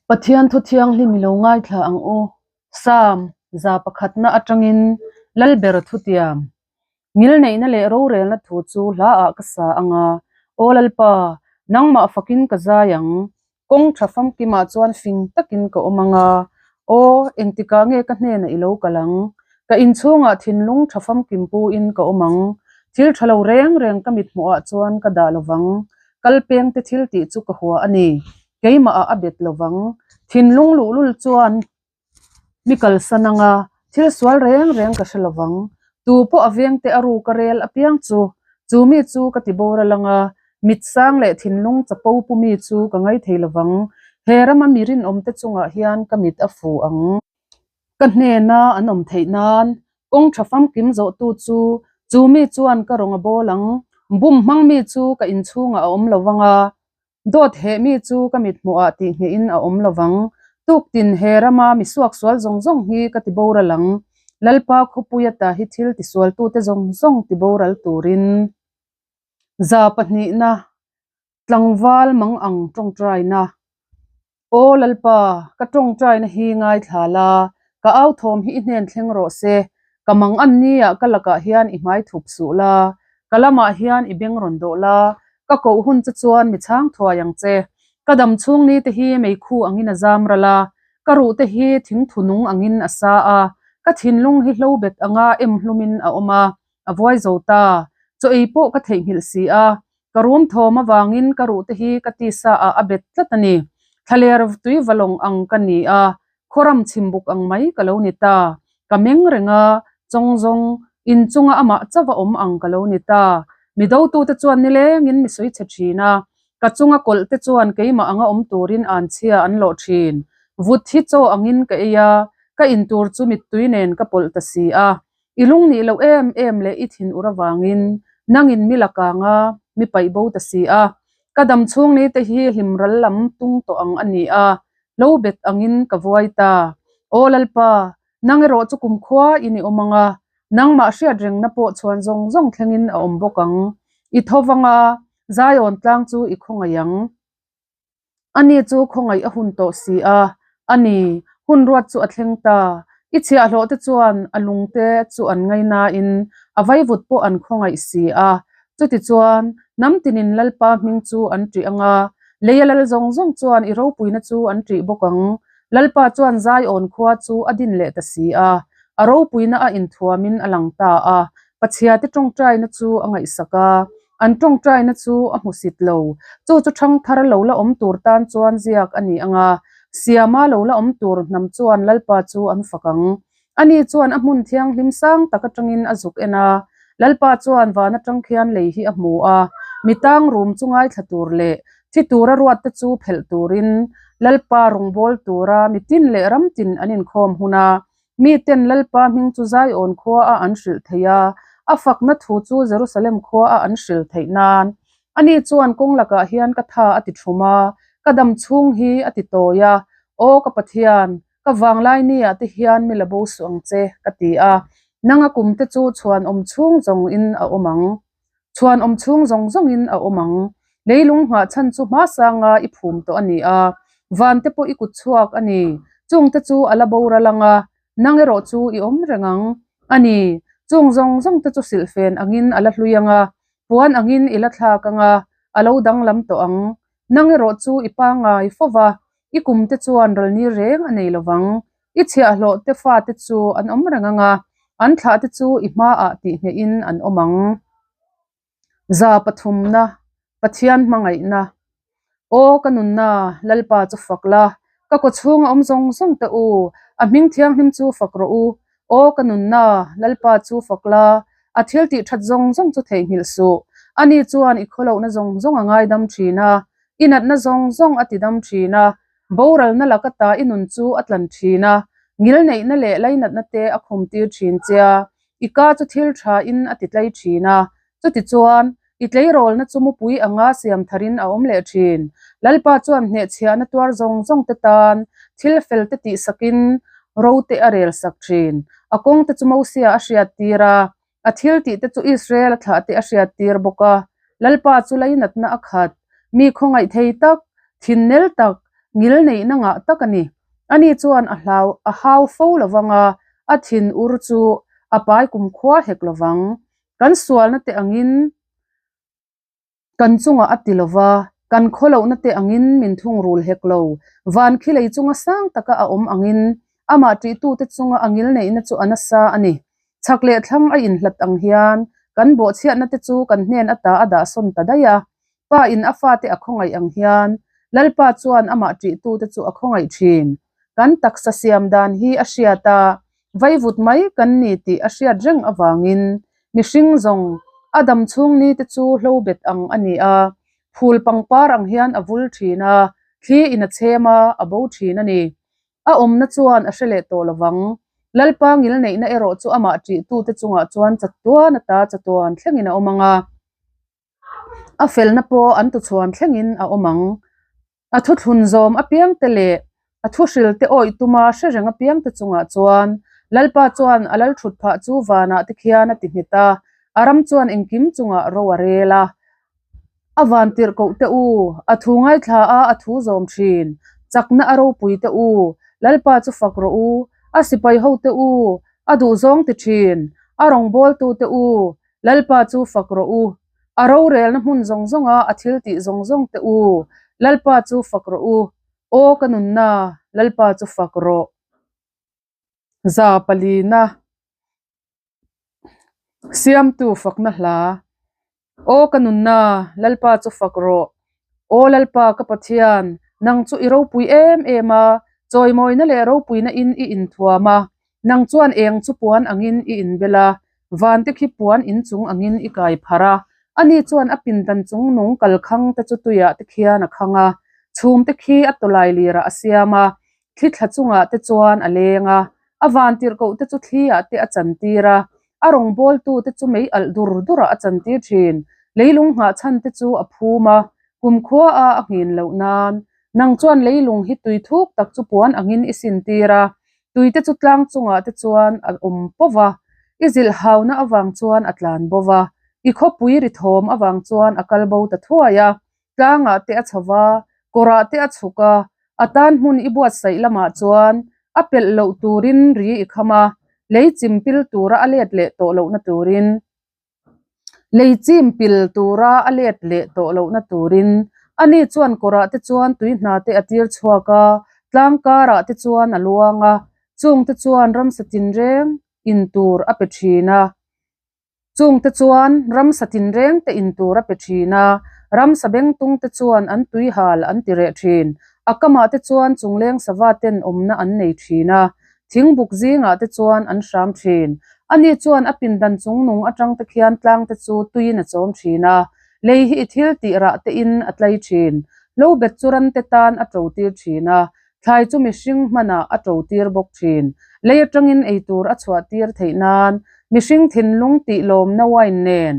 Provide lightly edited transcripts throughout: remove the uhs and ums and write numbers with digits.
Pathian thu thianghlim i lo ngaithla ang u. Psalm 100 na atangin Lalber thutiam. Ngilneihna leh rorelna thu chu hlaah ka sa ang a, Aw Lalpa, nangmah fakin ka zai ang. Kawng tha famkimah chuan fing takin ka awm ang a, Aw, engtikah nge ka hnenah i lo kal ang? Ka inchhungah thinlung tha famkim puin ka awm ang. Thil tha lo reng reng ka mithmuhah chuan ka dah lo vang. Kalpengte thil tih chu ka hua a ni. Keimahah a bet lo vang. Thinlung luhlul chuan Mi kalsan anga thil sual reng reng ka hre lovang. Tu pawh a vengte a ru ka rel apiang chu, chu mi chu ka ti boral anga mit sang leh thinlung chapo pu mi chu ka ngaithei lovang. He rama mi rinawmte chungah hian ka mit a fu ang. Ka hnena an awm theih nan kawng tha famkim zawhtu chu, chu mi chuan ka rawn a bawl ang. Bum hmang mi chu ka inchhungah a awm lovang a, Dawt heh mi chu ka mithmuhah tihnghehin a awm lovang. Tuktin he rama mi suaksual zawng zawng hi ka ti boral ang. Lalpa khawpui ata hi thil tisualtute zawng zawng ti boral turin. 200na Tlangval mang ang tawngtaina. Aw Lalpa, ka tawngtaina hi ngaithla la, ka au thawm hi i hnen thleng rawh se. Ka mang an nia ka lakah hian i hmai thup suh la, ka lamah hian i beng rawn dawh la, ka koh hun che chuan mi chhang thuai ang che. Ka dam chhung ni te hi meikhu angin a zam ral a, ka ruh te hi thingthu nung angin a sa a, ka thinlung hi hlo bet anga em hlumin a awm a, a vuai zo ta. Chaw ei pawh ka theihnghilh si a, Ka rum thawm avangin ka ruhte hi ka tisa ah a bet tlat a ni. Thlaler tui va lawng ang ka ni a, khawram chhim buk ang mai ka lo ni ta. Ka meng reng a, chawng zawng, inchunga amah chauh a awm ang ka lo ni ta. Mi dotute chuan nilengin mi sawi chhe thin a, ka chunga kawlh te chuan keimah anga awm turin anchhia an lawh thin. Vut hi chaw angin ka ei a, ka intur chu mittui nen ka pawlh ta si a. I lung nih loh em em leh i thin ur avangin nangin mi la kang a, mi paih bo ta si a. Ka dam chhung ni te hi hlim ral lam tung tawh ang a ni a, lo bet angin ka vuai ta. Aw Lalpa, nang erawh chu kumkhua in i awm ang a, nangmah hriat rengna pawh chhuan zawng zawng thlengin a awm bawk ang. I tho vang a, Zion tlang chu i khawngaih ang. Ani chu khawngaih a hun tawh si a, a ni, hun ruat chu a thleng ta. I chhiahhlawh te chuan a lungte chu an ngainain a vaivut pawh an khawngaih si a. Chutichuan, hnam tinin Lalpa hming chu an ṭih ang a, leia lal zawng zawng chuan i ropuina chu an ṭih bawk ang. Lalpa chuan Zion khua chu a din leh ta si a, a ropuina a inthuamin a lang ta a, Pathiate ṭawngṭaina chu a ngaihsak a, an ṭawngṭaina chu a hmusit lo. Chu chu ṭhangthar lo la awm tur tan chuan ziak a ni ang a, Siama lo la awm tur hnam chuan Lalpa chu an fak ang. Ani chuan a hmun thianghlim sang tak aṭangin a zuk en a, Lalpa chuan van aṭang khian lei hi a hmu a, mi tang rum chu ngaithla tur leh thi tura ruatte chu phelh turin Lalpa rawngbâwl tura mi tin leh ram tin an inkhawm hun a, Miten Lalpa hming chu Zion khua a an hrilh theih a, a fakna thu chu Jerusalem khua a an hrilh theih nan. Ani chuan kawng lakah hian ka tha a ti thum a, ka dam chhung hi a ti tawi a, Aw ka Pathian, ka vanglai niah te hian mi la bo suh ang che, ka ti a. Nanga kum te chu chhuan awm chhung zawng in a awm ang. Chhuan awm chhung zawng zawng in a awm ang. Leilung nghah chhan chu hma sanga i phum tawh a ni a, van te pawh i kut chhuak a ni. Chung te chu a la boral ang a, nang erawh chu i awm reng ang. A ni, chung zawng zawng te chu silhfen angin a la hlui ang a, puan angin i la thlak ang a, a lo danglam tawh ang. Nang erawh chu i pangngai fo va, i kum te chuan ralni reng a nei lovang. I chhiahhlawh te fate chu an awm reng ang a, an thlah te chu i hmaah tihnghehin an awm ang. 300na, Pathian hmangaihna. Aw ka nunna, Lalpa chu fak la, ka kawchhunga awm zawng zawng te u, a hming thianghlim chu fak rawh u. Aw ka nunna, Lalpa chu fak la, a thil tih that zawng zawng chu theihnghilh suh. Ani chuan i khawlohna zawng zawng a ngaidam thin a, i natna zawng zawng a tidam thin a, Boralna laka ta i nun chu a tlan thin a, ngilneihna leh lainatna te a khum tir thin che a, i ka chu thil tha in a ti tlei thin a. Chutichuan, i tleirawlna chu mupui anga siam tharin a awm leh thin. Lalpa chuan hnehchhiahna tuar zawng zawng te tan thil fel te tihsakin ro te a rel sak thin. A kawng te chu Mosia a hriat tir a, A thil tih te chu Israel a thlah te a hriat tir bawk a, Lalpa chu lainatna a khat, mi khawngaih thei tak, thin nel tak, Ngilneihna ngah tak a ni. Ani chuan a hlau a hau fo lo vang a, a thin ur chu a pai kumkhua hek lo vang. Kan sualna te angin kan chungah a ti lo va, kan khawlohna te angin min thungrul hek lo. Van khi lei chunga sang taka a awm angin amah ṭihtute chunga a ngilneihna chu a nasa a ni. Chhak leh thlang a inhlat ang hian kan bawhchhiatna te chu kan hnen ata a dahsawn ta daih a. Pa in a fate a khawngaih ang hian Lalpa chuan amah ṭihtute chu a khawngaih ṭhin. Kan taksa siam dan hi a hriat a, vaivut mai kan ni tih a hriat reng avangin mihring zawng a dam chhung ni te chu hlo bet ang a ni a, phul pangpar ang hian a vul ṭhin a, thli in a chhem a, a bo ṭhin a ni. A awmna chuan a hre leh tawh lovang. Lalpa ngilneihna erawh chu amah ṭihtute chungah chuan chatuan ata chatuan thlengin a awm ang a. A felna pawh an tuchhuan thlengin a awm ang. A thuthlun zawm apiangte leh a thuhrilte awih tuma hre reng apiangte chungah chuan Lalpa chuan a lalthut phah chu vanah te khian a ti nghet a, a ram chuan engkim chungah ro a rel a. A van tirh koh te u, a thu ngaithla a a thu zawm thin. Chakna a ropui te u, Lalpa chu fak rawh u, a sipai ho te u, a duhzawng ti thin, a rawngbawltu te u, Lalpa chu fak rawh u, a rorelna hmun zawng zawnga a thil tih zawng zawng te u, Lalpa chu fak rawh u, aw ka nunna, Lalpa chu fak rawh. 4 na Siamtu fakna hla. Aw ka nunna, Lalpa chu fak rawh. Aw Lalpa ka Pathian, nang chu i ropui em em a, chawimawina leh ropuina in i inthuam a, nang chuan eng chu puan angin i inbel a, vante khi puan inchung angin i kai pharh a. Ani chuan a pindan chung nung kalkhang te chu tuiah te khian a khang a, chhum te khi a tawlai lirah a siam a, Thli thla chungah te chuan a leng a, a vantirhkoh te chu thli ah te a chantir a, a rawngbawltu te chu mei alh dur durah a chantir thin. Leilung nghah chhan te chu a phum a, kumkhua a a nghin loh nan. Nang chuan leilung hi tui thuk tak chu puan angin i sintir a, tui te chu tlang chungah te chuan a awm pawh va, i zilh hauna avang chuan a tlan bo va, i khawpui ri thawm avang chuan a kal bo ta thuai a, Tlangah te a chho va, kawrah te a chhuk a, a tan hmun i buatsaih lamah chuan a pelh loh turin ri i kham a, lei chim pil tura a let leh tawh lohna turin lei chim pil tura a let leh tawh lohna turin ani chuan kawrah te chuan tui hna te a tir chhuak a, tlang karah te chuan a luang a, chung te chuan ramsa tinreng in tur a pe thin a. Chungte chuan ramsa tinreng te in tur a pe thin a, ramsa bengtung te chuan an tui hal an ti reh thin. A kamah te chuan chungleng sava ten awmna an nei thin a, thingbuk zingah te chuan an hram thin. Ani chuan a pindan chungnung atang te khian tlang te chu tuiin a chawm thin a, lei hi i thil tih rah te in a tlai thin. Hlobet chu ram te tan a to tir thin a, Thlai chu mihring hmanah a to tir bawk thin. Lei atangin ei tur a chhuah tir theih nan mihring thinlung tih lawmna wine nen,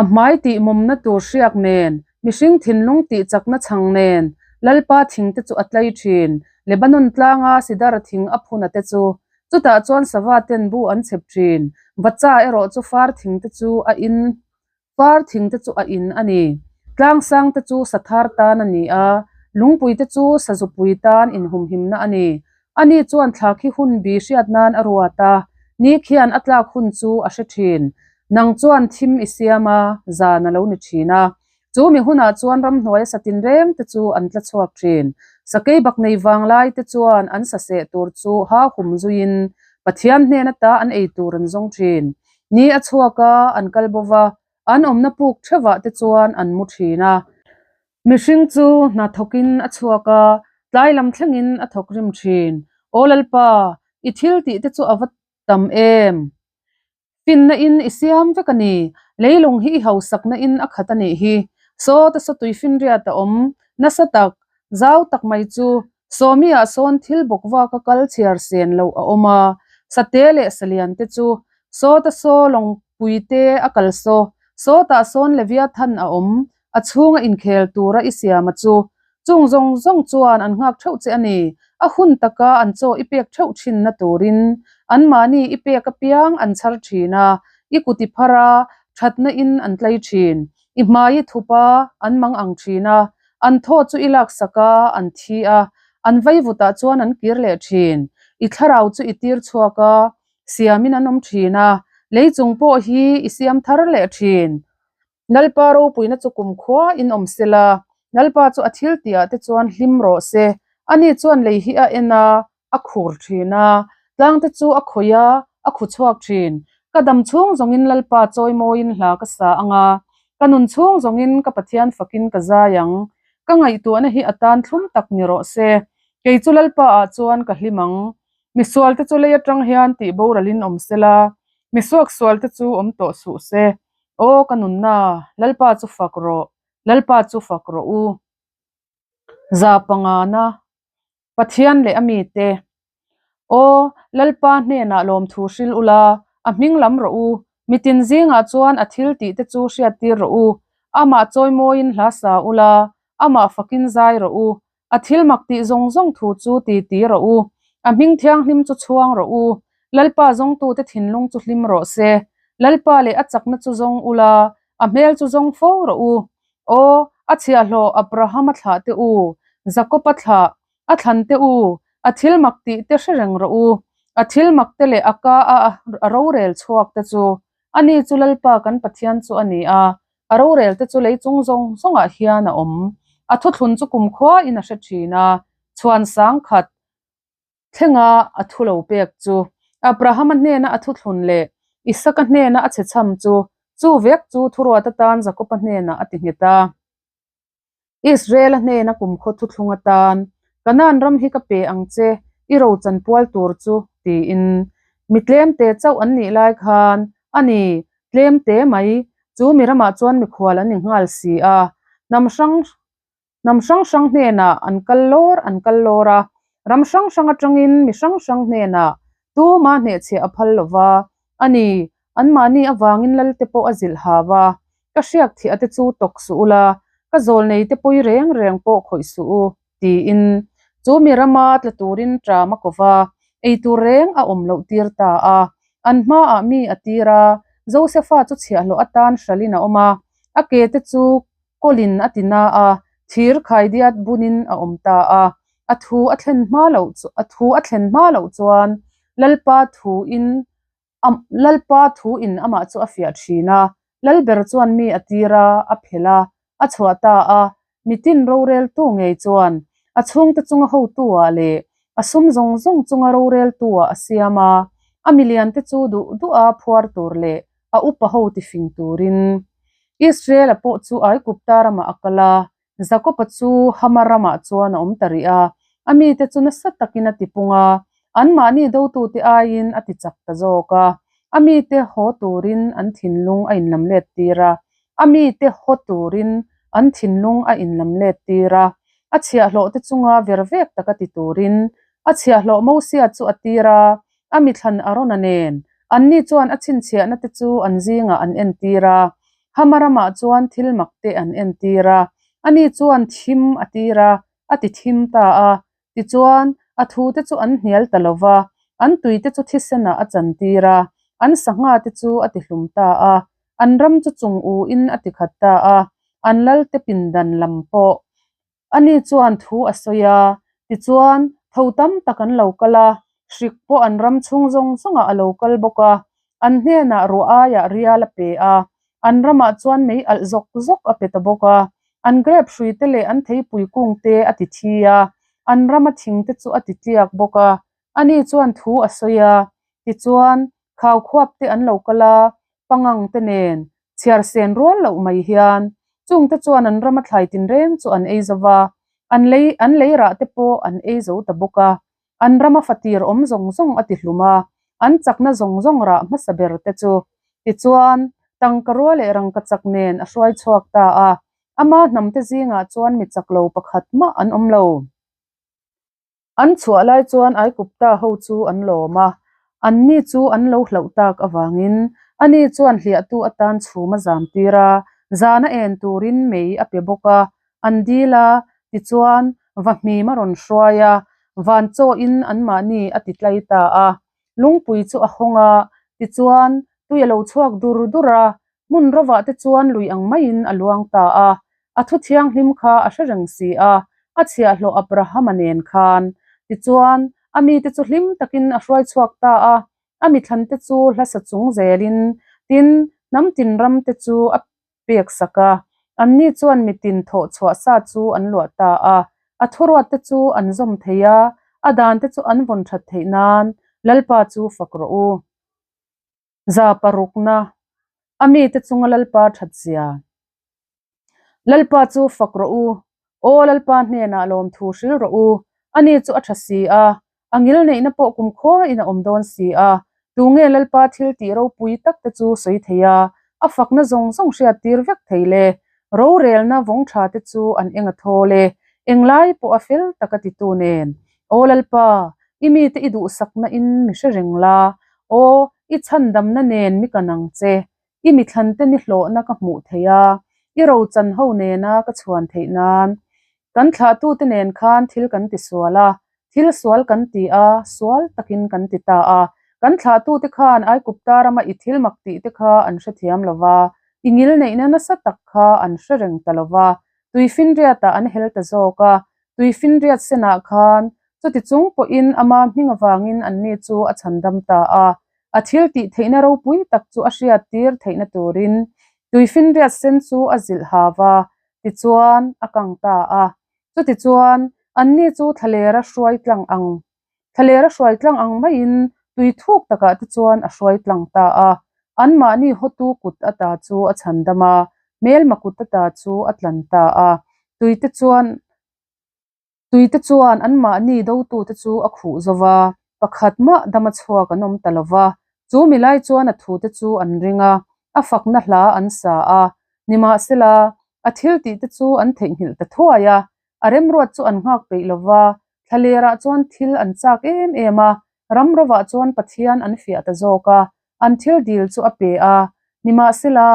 a hmai tih mawmna tur hriak nen, mihring thinlung tih chakna chhang nen Lalpa thing te chu a tlai thin. Lebanon tlanga sidar thing a phuna te chu chutah chuan sava ten bu an chhep thin. Vacha erawh chu far thing te chu a in Far thing te chu a in a ni. Tlangsang te chu sathar tan a ni a, lungpui te chu sazupui tan inhumhimna a ni. Ani chuan thla khi hun bi hriat nan a ruat a, ni khian a tlak hun chu a hre thin. Nang chuan thim i siam a, zan a lo ni thin a. Chu mi hunah chuan ramhnuaia sa tinreng te chu an tla chhuak thin. Sakei bak nei vanglai te chuan an sa seh tur chu ha hum zuiin Pathian hnen ata an ei tur an zawng thin. Ni a chhuak a, an kal bo va, an awmna puk theuhah te chuan an mu thin a. Mihring chu hna thawkin a chhuak a, tlai lam thlengin a thawk rim thin. Aw Lalpa, i thil tih te chu a va tam em? Finna in i siam vek a ni. Leilung hi i hausakna in a khat a nih hi. Sawta sawtui finriat a awm nasa tak, zau tak mai chu Sawmi-ah sawn thil bawk vak a kal chhiar sen loh a awm a, sate leh salian te chu sawta saw lawngpui te a kal saw, sawtah sawn Leviathan a awm, a chhunga inkhel tura i siam a chu. Chung zawng zawng chuan an nghak theuh che a ni, a hun taka an chaw i pek theuh thinna turin anmahni i pek apiang an chhar thin a, i kut i phar a, thatna in an tlai thin, i hmai i thup a, an mang ang thin a. An thaw chu i laksak a, an thi a, an vaivutah chuan an kir leh thin. I thlarau chu i tir chhuak a, siamin an awm thin a, lei chung pawh hi i siam thar leh thin. Lalpa ropuina chu kumkhua in awm se la, Lalpa chu a thil tihah te chuan hlim rawh se. Ani chuan lei hi a en a, a khur thin a, tlang te chu a khawih a, a khu chhuak thin. Ka dam chhung zawngin Lalpa chawimawiin hla ka sa ang a, ka nun chhung zawngin ka Pathian fakin ka zai ang. Ka ngaihtuahna hi a tan thlum tak ni rawh se. Kei chu Lalpa ah chuan ka hlim ang. Misual te chu lei atang hian tih boralin awm se la, misuaksual te chu awm tawh suh se. Aw ka nunna, Lalpa chu fak rawh, Lalpa chu fak rawh u. Za pangana Pathian leh a mite. Aw, Lalpa hnenah lawmthu hril ula, a hming lam rawh u. Mitin zingah chuan a thil tih te chu hriattir rawh u. Amah chawimawiin hla sa ula, amah fakin zai rawh u. A thil mak tih zawng zawng thu chu ti ti rawh u. A hming thianghlim chu chhuang rawh u. Lalpa zawngtute thinlung chu hlim rawh se. Lalpa leh a chakna chu zawng ula, a hmel chu zawng fo rawh u. Aw, a chhiahhlawh Abrahama thlah teh u, Jakoba thlah, a thlan teh u, a thil mak tih te hre reng rawh u. A thil mak te leh a ka a a rorel chhuak te chu, ani chu Lalpa kan Pathian chu a ni a, a rorel te chu lei chung zawng zawngah hian a awm. A thuthlun chu kumkhua in a hre thin a, chhuan sang khat thlenga a thu lo pek chu Abrahama hnena a thuthlun leh Isaka hnena a chhechham chu chu vek chu thuruat atan Jakoba hnenah a ti nghet a. Israela hnena kumkhaw thuthlung atan, Kanaan ram hi ka pe ang che, i ro chanpual tur chu, tiin. Mi tlemte chauh an nih lai khan, a ni, tlemte mai, chu mi ramah chuan mikhual an ni nghal si a, hnam hrang Hnam hrang hrang hnenah an kal lawr an kal lawr a, ram hrang hrang atangin mi hrang hrang hnenah tuma hnehchhiah a phal lo va, a ni, anmahni avangin Lalte pawh a zilh hau a, ka hriak thih a te chu tawk suh ula, ka zawlnei te pawi reng reng pawh khawih suh u, tiin chu mi rama tla turin ṭam a ko va, eitur reng a awm loh tir ta a, an hmaah mi a tir a, Josefa chu chhiahhlawh atan hralhin a awm a, a ke te chu Kawlin a ti na a, thir khaidiat bunin a awm ta a. A thu a thlen hma loh a thu a thlen hma loh chuan Lalpa thu in Lalpa thu in amah chu a fiah thin a. Lalber chuan mi a tir a, a phelh a, a chhuah ta a. Mitin roreltu ngei chuan a chhungte chunga hotu ah leh a sum zawng zawng chunga roreltu ah a siam a. A miliante chu duh duha phuar tur leh a upa ho tifing turin. Israel-a pawh chu Aigupta ramah a kal a, Jakob-a chu Hama ramah chuan a awm ta rih a. A mite chu nasa takin a tipung a, anmahni dotute aiin a tichak ta zawk a. A mite haw turin an thinlung a inlamlet tir a, a mite haw turin an thinlung a inlamlet tir a. A chhiahhlawhte chunga vervek taka ti turin a chhiahhlawh Mosia chu a tir a, A mithlan Arona nen, anni chuan a chhinchhiahna te chu an zingah an entir a. Hama ramah chuan thil mak te an entir a. Ani chuan thim a tir a, a ti thim ta a. Tichuan, a thu te chu an hnial ta lo va, an tui te chu thisenah a chantir a, an sangha te chu a ti hlum ta a. An ram chu chung u in a ti khat ta a, an lalte pindan lam pawh Ani chuan thu a sawi a, tichuan tho tam tak an lo kal a, hrik pawh an ram chhung zawng zawngah a lo kal bawk a, an hnenah ruah aiah rial a pe a, an ramah chuan mei alh zawk zawk a pe ta bawk a, an grep hrui te leh an theipui kung te a ti thi a, an rama thing te chu a ti tliak bawk a, ani chuan thu a sawi a, tichuan khau khuap te an lo kal a, pangang te nen chhiar sen rual loh mai hian chungte chuan an rama thlai tinreng chu an ei zo va, an lei an lei rah te pawh an ei zo ta bawk a. An rama fatir awm zawng zawng a ti hlum a, an chakna zawng zawng rah hmasa ber te chu. Tichuan, tangka rua leh rangka chak nen a hruai chhuak ta a, ama hnamte zingah chuan mi chak lo pakhat mah an awm lo. An chhuah lai chuan Aigupta ho chu an lawm a, anni chu an lo hlauh tak avangin ani chuan hliahtu atan chhum a zam tir a, zana en turin mei a pe bawk a, an dil a, tichuan vahmim a rawn hruai a, van chawin anmahni a ti tlai ta a. Lungpui chu a hawng a, tichuan tui a lo chhuak dur dur a, hmun rovah te chuan lui ang maiin a luang ta a. A thu thianghlim kha a hre reng si a, a chhiahhlawh Abrahama nen khan. Tichuan, a mite chu hlim takin a hruai chhuak ta a, a mithlante chu hla sa chung zelin, tin, hnam tin ramte chu a pek sak a. Anni chuan mitin thawh chhuah sa chu an luah ta a, a thuruatte chu an zawm thei a, a dante chu an vawn that theih nan Lalpa chu fak rawh u. 600na, a mite chunga Lalpa that zia. Lalpa chu fak rawh u, Aw Lalpa hnenah lawmthu hril rawh u, ani chu a tha si a, a ngil neihna pawh kumkhuain a awm dawn si a, tunge Lalpa thil tih ropui tak te chu sawi thei a, a fakna zawng zawng hriat tir vek thei le, rorelna vawng tha te chu an eng a thawl e, englai pawh a fel tak a titu nen. Aw Lalpa, i mite i duhsakna in mi hre reng la, aw i chhandamna nen mi kan ang che, I mithlante ni hlawhna ka hmuh theih a, i rochan ho nena ka chhuan theih nan. Kan thlahtute nen khan thil kan ti sual a, thil sual kan ti a, sual takin kan ti ta a. Kan thlahtute khan Aikupta rama i thil mak tih te kha an hrethiam lo va, i ngilneihna nasa tak kha an hre reng ta lo va, tuifinriatah an hel ta zawk a, tuifinriat senah khan chuti chung pawhin ama hming avangin anni chu a chhandam ta a. A thil tih theihna ropui tak chu a hriat tir theihna turin tuifinriat sen chu a zilh ha va, tichuan a kang ta a. Chutichuan, anni chu thlalera hruai tlang ang, thlalera hruai tlang ang maiin tui thuk takah te chuan a hruai tlang ta a. Anmahni hawtu kut ata chu a chhandam a, hmelma kut ata chu a tlan ta a. Tuite chuan. Tuite chuan anmahni dotute chu a khuh zo va, pakhat mah dama chhuak an awm ta lo va. Chu mi lai chuan a thute chu an ring a, a fakna hla an sa a. Nimahsela, a thil tihte chu an theihnghilh ta thuai a, a remruat chu an nghak peih lo va, thlalerah chuan thil an chak em em a, ram rovah chuan Pathian an fiah ta zawk a, an thil dil chu a pe a. Nimahsela,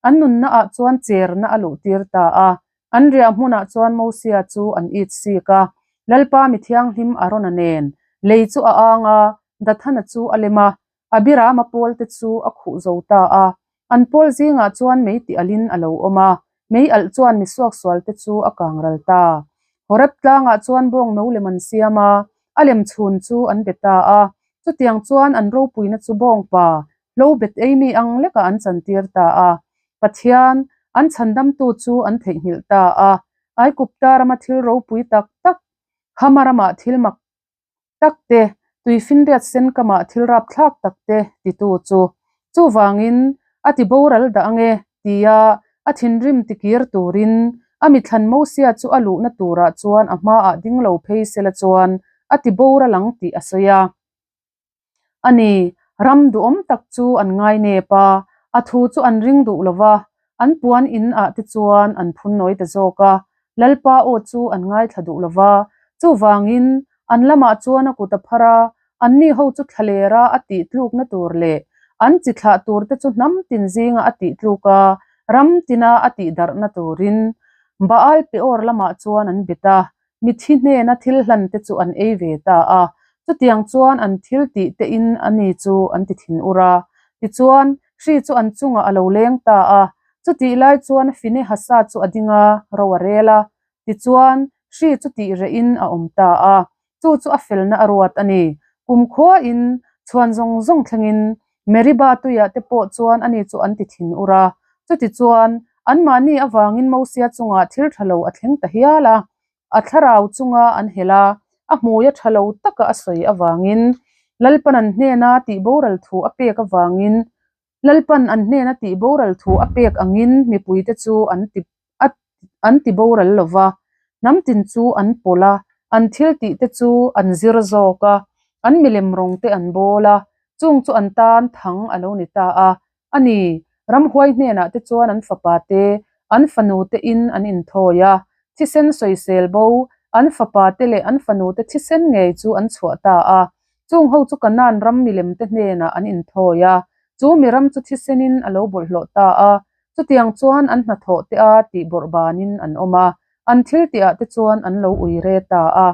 an nunnaah chuan cherna a luhtir ta a, An riah hmunah chuan Mosia chu an it sik a, Lalpa mi thianghlim Arona nen lei chu a ang a, Dathana chu a lem a, Abirama pawlte chu a khuh zo ta a. An pawl zingah chuan mei tih alhin a lo awm a, mei alh chuan mi suaksualte chu a kang ral ta. Horeb tlangah chuan bawng no lem an siam a, a lem chhun chu an be ta a. Chutiang chuan an ropuina chu bawngpa hlo bet ei mi ang lekah an chantir ta a. Pathian, an chhandamtu chu an theihnghilh ta a. Aikupta rama thil ropui tak tak, Hama ramah thil mak tak te, tuifinriat sen kamah thil rapthlak tak te titu chu. Chuvangin, a ti boral dah ange, tia a thinrim tikir turin a mithlan Mosia chu a luhna turah chuan a hmaah ding lo phei sela chuan a ti boral ang tih a sawi a. A ni, ram duhawm tak chu an ngai nep a, a thu chu an ring duh lo va, an puan in ah te chuan an phun nawi ta zawk a, Lalpa aw chu an ngaithla duh lo va, chuvangin an lamah chuan a kut a phar a, anni ho chu thlalera a tih tlukna tur leh an chi thlah tur te chu hnam tin zinga a tih tluk a, ram tina a tih darhna turin Baal Peor lamah chuan an bet a, Mithi hnena thil hlan te chu an ei ve ta a, chutiang chuan an thil tih te in a ni chu an ti thin ur a. Tichuan, hri chu an chungah a lo leng ta a, chutih lai chuan Finehasa chu a ding a, ro a rel a. Tichuan, hri chu tih reh in a awm ta a, chu chu a felna a ruat a ni. Kumkhua in chhuan zawng zawng thlengin Meriba tuiah te pawh chuan ani chu an ti thin ur a, chutichuan anmahni avangin Mosia chungah thil tha lo a thleng ta hial a, a thlarau chunga an hel a, a hmui a tha lo taka a sawi avangin Lalpan an hnena tih boral thu a pek avangin Lalpan an hnena tih boral thu a pek angin mipuite chu an ti an ti boral lo va, hnam tin chu an pawlh a, an thil tih te chu an zir zawk a, an milem rawng te an bawl a, chung chu an tan thang a lo ni ta a. A ni, ramhuai hnenah te chuan an fapa te, an fanu te in an inthawi a, thisen sawisel bo, an fapa te leh an fanu te thisen ngei chu an chhuah ta a. Chung ho chu Kanaan ram milem te hnenah an inthawi a, chu mi ram chu thisenin a lo bawlhhlawh ta a, Chutiang chuan an hnathawh te a tih bawrh banin an awm a, an thil tihah te chuan an lo ui re ta a.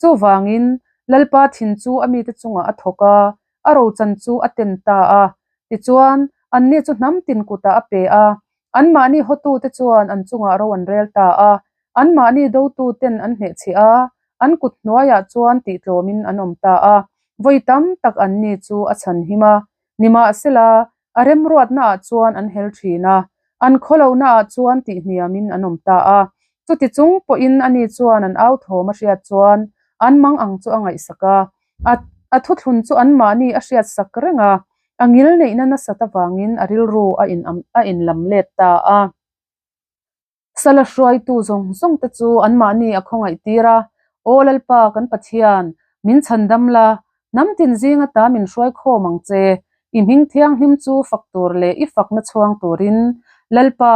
Chuvangin, Lalpa thin chu a mite chungah a thawk a, a rochan chu a ten ta a. Tichuan, anni chu hnam tin kutah a pe a. Anmahni hawtute chuan an chungah ro an rel ta a, anmahni dotuten an hnehchhiah a, an kut hnuaiah chuan tihtlawmin an awm ta a. Vawi tam tak anni chu a chhanhim a, nimahsela, a remruatnaah chuan an hel thin a, an khawlohnaah chuan tihhniamin an awm ta a. Chuti chung pawhin ani chuan an au thawm a hriat chuan an mang ang chu a ngaihsak a, a a thuthlun chu anmahni a hriatsak reng a, a ngil neihna nasat avangin a rilru a in a inlam let ta a. Sala hruaitu zawng zawng te chu anmahni a khawngaih tir a, Aw Lalpa kan Pathian, min chhandam la, hnam tin zing ata min hruai khawm ang che, i hming thianghlim chu fak tur leh i fakna chhuang turin, Lalpa,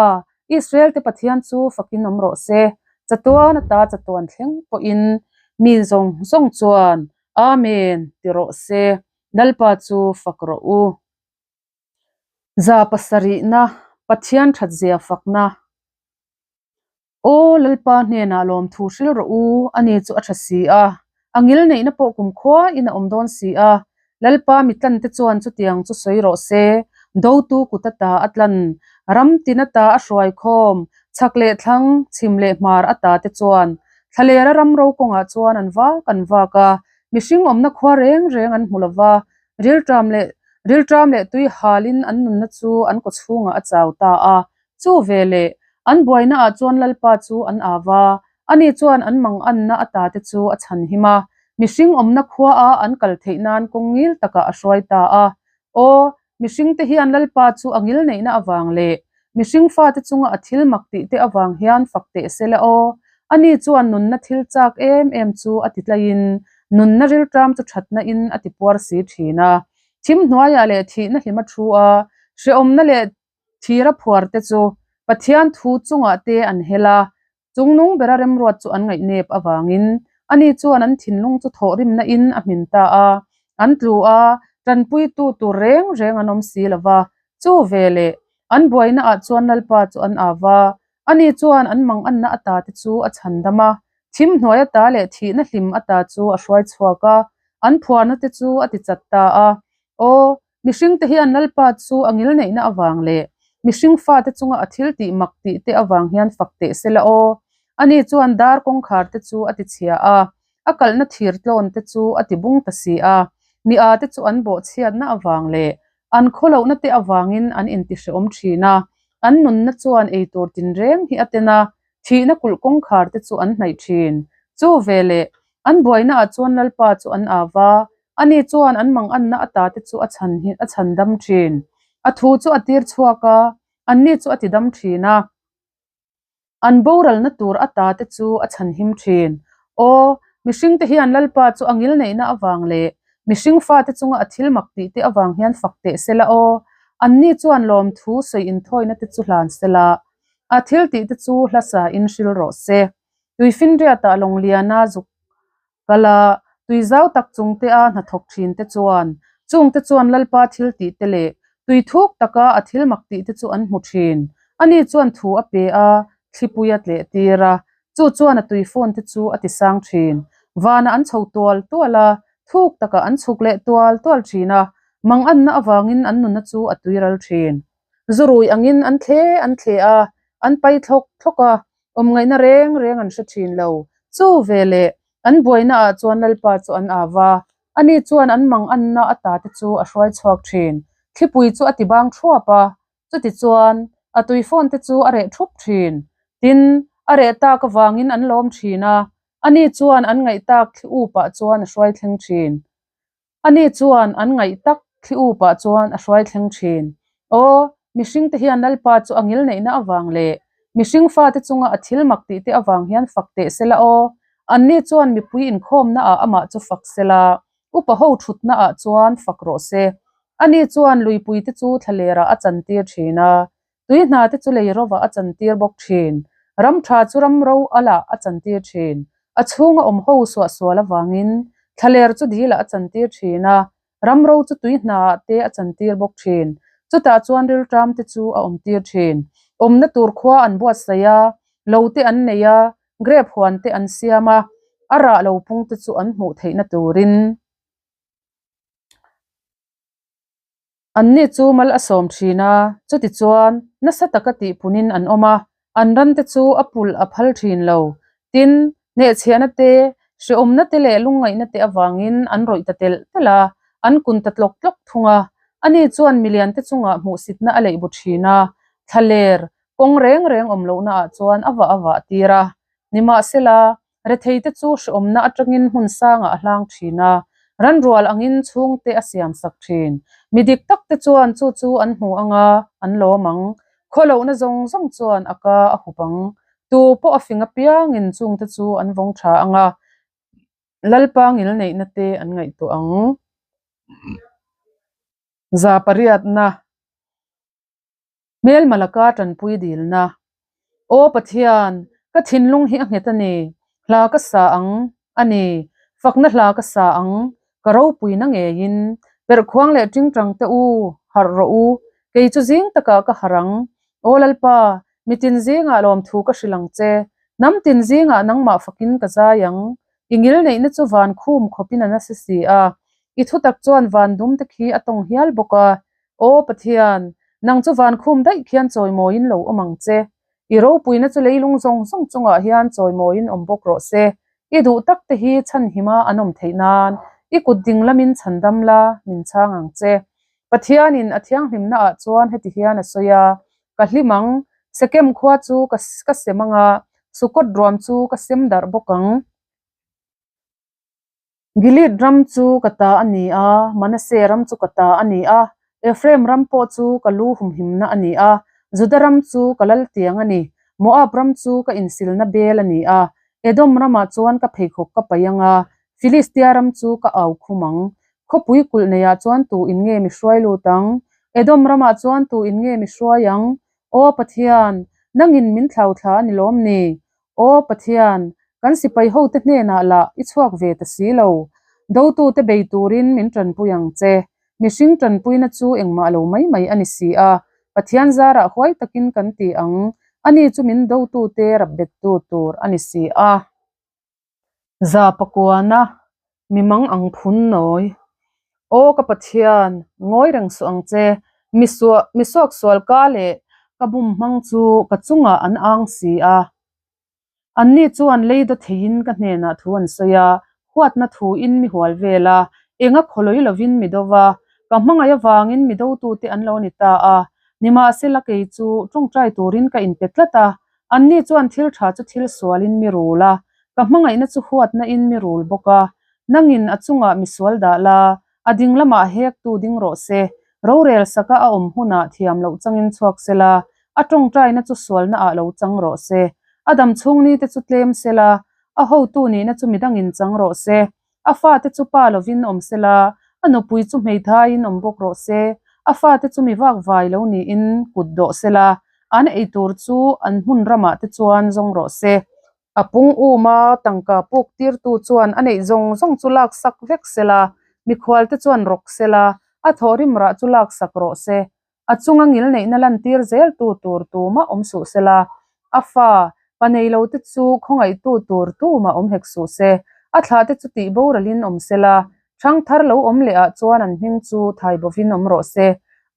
Israel te Pathian chu fakin awm rawh se, chatuan ata chatuan thleng pawhin mi zawng zawng chuan Amen ti rawh se, Lalpa chu fak rawh u. Za pasarihna, Pathian thatzia fakna. Aw Lalpa hnenah lawmthu hril rawh u, ani chu a tha si a, a ngil neihna pawh kumkhua in a awm dawn si a. Lalpa mi tlan te chuan chutiang chu sawi rawh se, dotu kut ata a tlan, ram tin ata a hruai khawm, chhak leh thlang, chhim leh hmar ata te chuan thlalera ram ro kawngah chuan an vak an vak a, mihring awmna khua reng reng an hmu lo va, rilṭam leh rilṭam leh tui halin an nunna chu an kawchhungah a chau ta a. Chu veleh, an buainaah chuan Lalpa chu an au va, ani chuan an manganna ata te chu a chhanhim a, mihring awmna khuaa an kal theih nan kawng ngil takah a hruai ta a. Aw, mihringte hian Lalpa chu a ngil neihna avang leh mihring fate chunga a thil mak tih te avang hian fak teh se la aw. Ani chuan nunna thil chak em em chu a ti tlaiin nunna rilṭam chu ṭhatna in a ti puar si ṭhin a. Thim hnuaiah leh thihna hlim a thu a, hrehawmna leh Thira phuar te chu Pathian thu chungah te an hel a, chungnung bera remruat chu an ngaihnep avangin ani chuan an thinlung chu thawhrimna in a hmin ta a, an tlu a, tanpuitu tur reng reng an awm si lo va, chu veleh an buaina ah chuan Lalpa chu an au va, ani chuan an manganna ata te chu a chhandam a, thim hnuai ata leh thihna hlim ata chu a hruai chhuak a, an phuarna te chu a ti chat ta a, aw, Mihringte hian Lalpa chu a ngilneihna avang leh mihring fate chunga a thil tih mak tih te avang hian fak teh se la aw. Ani chuan dar kawngkhar te chu a ti chhia a, a kalhna thir tlawn te chu a ti bung ta si a. Mi a te chu an bawhchhiatna avang leh an khawlohna te avangin an intihrehawm thin a, an nunna chuan eitur tinreng hi a ten a, thihna kulh kawngkhar te chu an hnaih thin. Chu veleh An buainaah chuan Lalpa chu an au va, ani chuan an manganna ata te chu a chhan hi a chhan dam thin. A thu chu a tir chhuak a, anni chu a ti dam thin a. An boralna tur ata te chu a chhan him thin. Aw, mihringte hian Lalpa chu a ngilneihna avang leh mihring fate chunga a thil mak tih te avang hian fak teh sela aw, anni chuan lawmthu sawi inthawina te chu hlan sela, a thil tih te chu hlasa in hril rawh se. Tuifinriatah Lawngliana zuk kal a, tui zau tak chungte a hnathawk thin te chuan chungte chuan Lalpa thil tih te leh tui thuk taka a thil mak tih te chu an hmu thin. Ani chuan thu a pe a, thlipui a tleh tir a, chu chuan a tui phone te chu a ti sang thin. Vanah an chho tual tual a, thuk takah an chhuk leh tual tual thin a, manganna avangin an nunna chu a tuiral thin. Zurui angin an thle an thle a, an pai thlawk thlawk a, Awmngaihna reng reng an hre thin lo. Chu veleh, an buainaah chuan Lalpa chu an au va, ani chuan an manganna ata te chu a hruai chhuak thin. Thlipui chu a ti bang thuap a, chutichuan, a tui phone te chu a reh thup thin. Tin, a reh tak avangin an lawm thin a, ani chuan an ngaih tak thli upah chuan a hruai thleng thin. Ani chuan an ngaih tak thli upah chuan a hruai thleng thin. Aw, mihringte hian Lalpa chu a ngilneihna avang leh mihring fate chunga a thil mak tih te avang hian fak teh sela aw. Anni chuan mipui inkhawmnaah amah chu fak sela, upa ho thutnaah chuan fak rawh se. Ani chuan luipuite chu thlalerah a chantir thin a, Tui hna te chu lei rovah a chantir bawk thin. Ram tha chu ram ro alah a chantir thin. A chhunga awm ho suahsual avangin thlaler chu dilah a chantir thin a, ram ro chu tui hnaah te a chantir bawk thin. Chutah chuan rilṭam te chu a awmtir thin. Awmna tur khua an buatsaih a, lo te an nei a, grape huan te an siam a, a rah lo pung te chu an hmuh theihna turin. Anni chu mal a sawm thin a, chutichuan nasa taka tihpunin an awm a, an rante chu a pulh a phal thin lo. Tin, hnehchhiahna te, hrehawmna te leh lungngaihna te avangin an rawih ta telh telh a, an kun ta tlawk tlawk thung a. Ani chuan miliante chungah hmuhsitna a leih bu thin a, thlaler kawng reng reng awm lohnaah chuan a vah a vah tir a. Nimahsela, Retheite chu hrehawmna atangin hmun sangah a hlang thin a, ranrual angin chhungte a siamsak thin. Mi dik takte chuan chu chu an hmu ang a, an lawm ang. Khawlohna zawng zawng chuan a ka a hup ang. Tu pawh a fing apiangin chungte chu an vawng tha ang a, Lalpa ngilneihna te an ngaihtuah ang. Za pariatna. Hmelma laka tanpui dilna. Aw Pathian, ka thinlung hi a nghet a ni, hla ka sa ang a ni, fakna hla ka sa ang, ka ropuina ngeiin. Perhkhuang leh tingtang te u, harh rawh u, kei chu zing takah ka harh ang. Aw Lalpa, mitin zingah lawmthu ka hrilh ang che, hnam tin zingah nangmah fakin ka zai ang. I ngilneihna chu van khum khawpin a nasa si a, i thutak chuan van dum te khi a tawng hial bawk a. Aw Pathian, nang chu van khum daih khian chawimawiin lo awm ang che. I ropuina chu leilung zawng zawng chungah hian chawimawiin awm bawk rawh se. I duh tak te hi chhanhima an awm theih nan i kut ding lamin chhandam la, min chhang ang che. Pathianin a thianghlimnaah chuan heti hian a sawi a, Ka hlim ang, Sekem khua chu ka ka sem ang a, Sukot ruam chu ka sem darh bawk ang. Gilead ram chu ka ta a ni a, Manasseh ram chu ka ta a ni a, Ephraim ram pawh chu ka lu humhimna a ni a, Juda ram chu ka lal tiang a ni, Moab ram chu ka insilna bel a ni a, Edom ramah chuan ka pheikhawk ka paih ang a, Filistia ram chu ka au khum ang. Khawpui kulh neiah chuan tu in nge mi hruai lut ang? Edom ramah chuan tu in nge mi hruai ang? Aw Pathian, nangin min thlauthla a ni lawm ni? Aw Pathian, kan sipai hote hnenah lah i chhuak ve ta si lo. Dotute bei turin min tanpui ang che. Mihring tanpuina chu engmah lo mai mai a ni si a, Pathian zarah huai takin kan ti ang, ani chu min dotute rapbettu tur a ni si a. Za pakuana mi mang ang phun nawi. Aw ka Pathian, ngawi reng suh ang che, mi suah mi suaksual ka leh ka bum hmang chu ka chungah an ang si a. Anni chuan lei daw theiin ka hnenah thu an sawi a, huatna thuin mi hual vel a, enga khawlawi lovin mi do va, ka hmangaih avangin mi dotute an lo ni ta a. Nimahsela kei chu tawngtai turin ka inpe tlat a, Anni chuan thil tha chu thil sualin mi rul a, ka hmangaihna chu huatnain mi rul bawk a. Nangin a chungah mi sual dah la, a ding lamah hektu ding rawh se. Rorel saka a awm hunah thiam loh changin chhuak se la, a tawngtaina chu sualnaah lo chang rawh se. A dam chhung nite chu tlem se la, a hotu nihna chu midangin chang rawh se. A fate chu pa lovin awm se la, a nupui chu hmeithaiin awm bawk rawh se. A fate chu mi vak vai lo niin kut dawh se la, an ei tur chu an hmun ramah te chuan zawng rawh se. A pung uma tangka puk tirtu chuan a neih zawng zawng chu laksak vek se la, mikhual te chuan rawk se la, a thawhrim rah chu laksak rawh se. A chunga ngilneihna lantir zeltu tur tumah awm suh se la, a fa, pa nei lote chu khawngaihtu tur tumah awm hek suh se. A thlahte chu tih boralin awm se la, ṭhangthar lo awm leh ah chuan an hming chu thai bovin awm rawh se.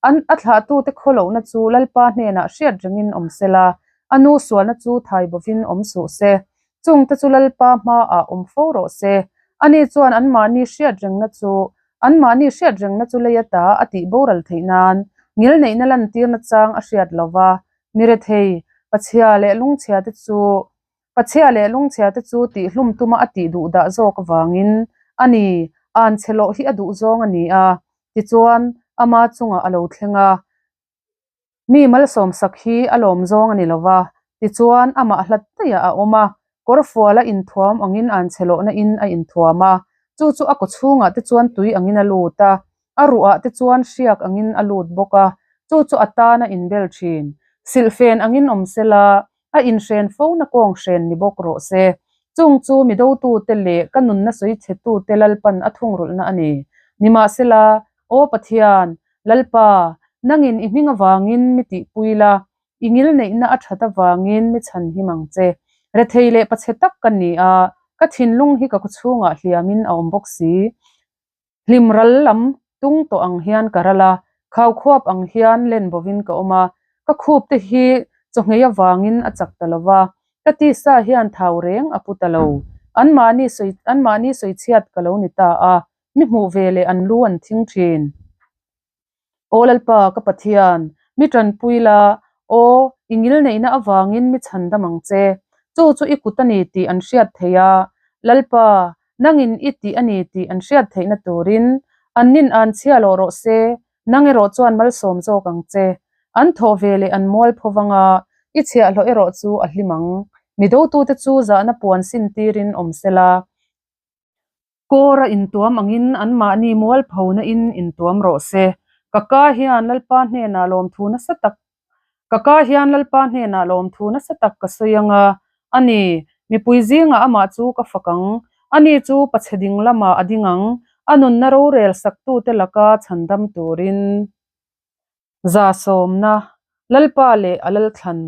An a thlahtute khawlohna chu Lalpa hnenah hriat rengin awm se la, a nu sualna chu thai bovin awm suh se. Chungte chu Lalpa hmaah awm fo rawh se. Ani chuan anmahni hriat rengna chu Anmahni hriat rengna chu lei ata a tih boral theih nan ngilneihna lantirna chang a hriat lo va, mi rethei, pachhia leh lungchhia te chu pachhia leh lungchhia te chu tihhlum tuma a tih duh dah zawk avangin a ni, an chhe lawh hi a duh zawng a ni a, tichuan ama chungah a lo thleng a. Mi malsawmsak hi a lawm zawng a ni lo va, tichuan amah hlat daihah a awm a, kawrfuala inthuam angin an chhe lawhna in a inthuam a, chu chu a kawchhungah te chuan tui angin a lut a, a ruhah te chuan hriak angin a lut bawk a, chu chu a tan a inbel thin. Silhfen angin awm sela, a inhren fo na kawng hren ni bawk rawh se. Chung chu mi dotute leh ka nunna sawi chhetute Lalpan a thungrulhna a ni. Nimahsela, Aw Pathian, Lalpa, nangin i hming avangin mi tihpui la, i ngilneihna a that avangin mi chhan him ang che. Rethei leh pachhe tak ka ni a, ka thinlung hi ka khawchhungah hliamin a awm bawk si. Hlim ral lam tung tawh ang hian ka ral a. Khaukhuap ang hian len bovin ka awm a, ka khup te hi chawhngei avangin a chak ta lo va, ka tisa hian thau reng a pu ta lo. Anmahni sawi anmahni sawichhiat ka lo ni ta a, mi hmuh ve leh an lu an thing thin. Aw Lalpa, ka Pathian, mi tanpui la, aw, i ngilneihna avangin mi chhandam ang che. Chu chu i kut a ni tih an hriat theih a, Lalpa, nangin i tih a ni tih an hriat theihna turin an nin an chhia lawh rawh se, nang erawh chuan malsawm zawk ang che. An thawh ve leh an mual pho vang a, i chhiahhlawh erawh chu a hlim ang. Mi dotute chu zahna puan sin tirin awm sela. Kawra intuam angin anmahni mualphona in intuam rawh se. Ka ka hian Lalpa hnenah lawmthu nasa tak Ka ka hian Lalpa hnenah lawmthu nasa tak ka sawi ang a, a ni, mipui zingah amah chu ka fak ang. Ani chu pachhe ding lamah a ding ang, a nunna rorel saktute laka chhandam turin. Zasawmna, Lalpa leh a Lalthlan.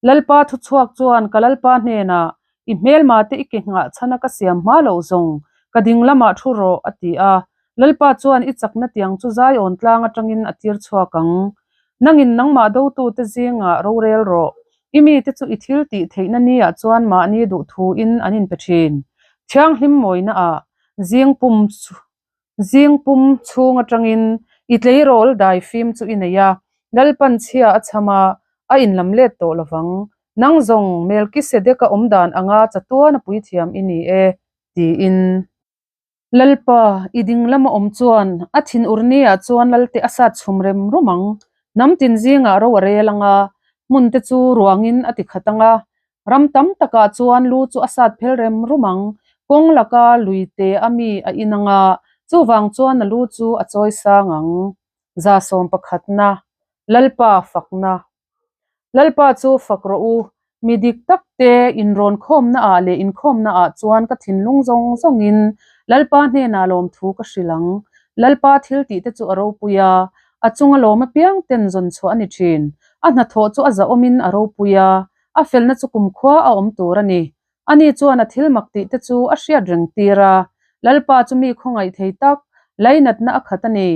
Lalpa thuchhuak chuan ka Lalpa hnenah, I hmelma te i ke nghah chhana ka siam hma loh zawng, ka ding lamah thu rawh, a ti a. Lalpa chuan i chakna tiang chu Zion tlang atangin a tir chhuak ang. Nangin nangmah dotute zingah rorel rawh. I mite chu i thil tih theihna niah chuan mahni duhthuin an inpe thin. Thianghlim mawinaah zing pum Zing pum chhung atangin i tleirawl dai fim chu i nei a, Lalpan chhia a chham a, a inlam let tawh lovang. Nang zawng Melkisedeka awm dan anga chatuan a puithiam i ni e, tiin. Lalpa, i ding lama awm chuan a thinur niah chuan Lalte a sat chhum rem rum ang. Hnam tin zingah ro a rel ang a, hmun te chu ruangin a ti khat ang a, Ram tam takah chuan lu chu a sat phel rem rum ang, kawng laka lui te a mi a in ang a, chuvang chuan a lu chu a chawi sang ang. Zasawm pakhatna, Lalpa fakna. Lalpa chu fak rawh u, mi dik tak te inrawn khawmna ah leh inkhawmna ah chuan ka thinlung zawng zawngin Lalpa hnenah lawmthu ka hrilh ang. Lalpa thil tih te chu a ropui a, a chunga lawm apiang ten zawn chhuah a ni thin. A hnathawh chu a zahawmin a ropui a, A felna chu kumkhua a awm tur a ni. Ani chuan a thil mak tih te chu a hriat reng tir a. Lalpa chu mi khawngaih thei tak, lainatna a khat a ni.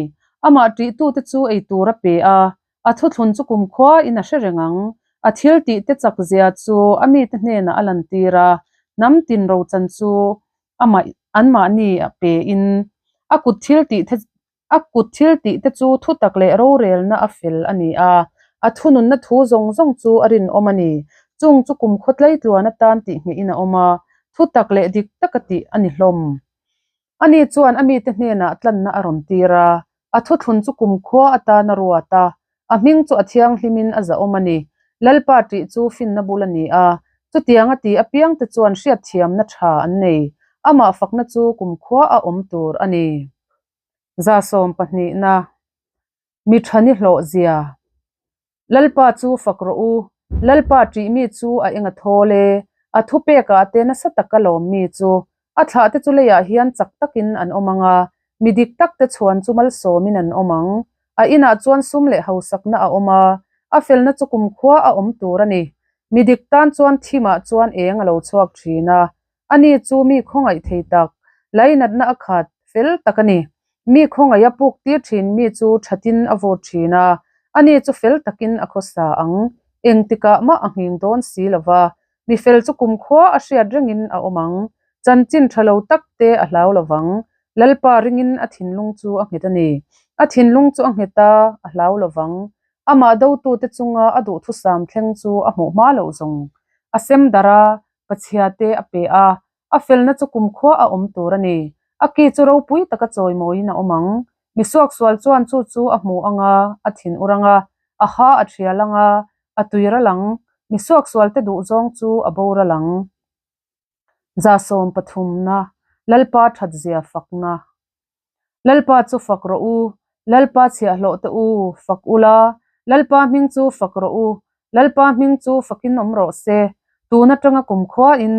Amah ṭihtute chu ei tur a pe a, a thuthlun chu kumkhua in a hre reng ang. A thil tih te chak zia chu a mite hnenah a lantir a, hnam tin rochan chu amah anmahni a pe in a kut thil tih te A kut thil tih te chu thutak leh rorelna a fel a ni a, a thununna thu zawng zawng chu a rinawm a ni. Chung chu kum khawtlei tluan atan tih nghehin a awm a, thutak leh dik taka tih a ni hlawm. Ani chuan a mite hnenah tlanna a rawn tir a, a thuthlun chu kumkhua atan a ruat a, a hming chu a thianghlimin a zahawm a ni. Lalpa tih chu finna bul a ni a, chutiang a ti apiangte chuan hriatthiamna tha an nei. Amah fakna chu kumkhua a awm tur a ni. 12 na, Mi tha ni hlawh zia. Lalpa chu fak rawh u, Lalpa ṭih mi chu a eng a thawl e, a thupekah te nasa taka lawm mi chu. A thlah te chu leiah hian chak takin an awm ang a, mi dik tak te chhuan chu malsawmin an awm ang. A inah chuan sum leh hausakna a awm a, a felna chu kumkhua a awm tur a ni. Mi dik tan chuan thimah chuan eng a lo chhuak ṭhin a, Ani chu mi khawngaih thei tak, lainatna a khat fel tak a ni. Mi khawngaih a puk tir thin mi chu thatin a vawt thin a, ani chu fel takin a khawsa ang. Engtikah mah a nghing dawn si lo va, mi fel chu kumkhua a hriat rengin a awm ang. Chanchin tha lo tak te a hlau lo vang. Lalpa ringin a thinlung chu a nghet a ni. A thinlung chu a nghet a, a hlau lo vang. Amah dotute chunga a duhthusam thleng chu a hmuh hma loh zawng. A sem darh a, Pachhia te a pe a, a felna chu kumkhua a awm tur a ni. A ki chu ropui taka chawimawiin a awm ang. Mi suaksual chuan chu chu a hmu ang a, a thin ur ang a, a ha a thial ang a, a tui ral ang. Mi suaksual te duhzawng chu a boral ang. 13 na, Lalpa thatzia fakna. Lalpa chu fak rawh u, Lalpa chhiahhlawh te u, fak ula, Lalpa hming chu fak rawh u, Lalpa hming chu fakin awm rawh se. Tun atanga kumkhuain,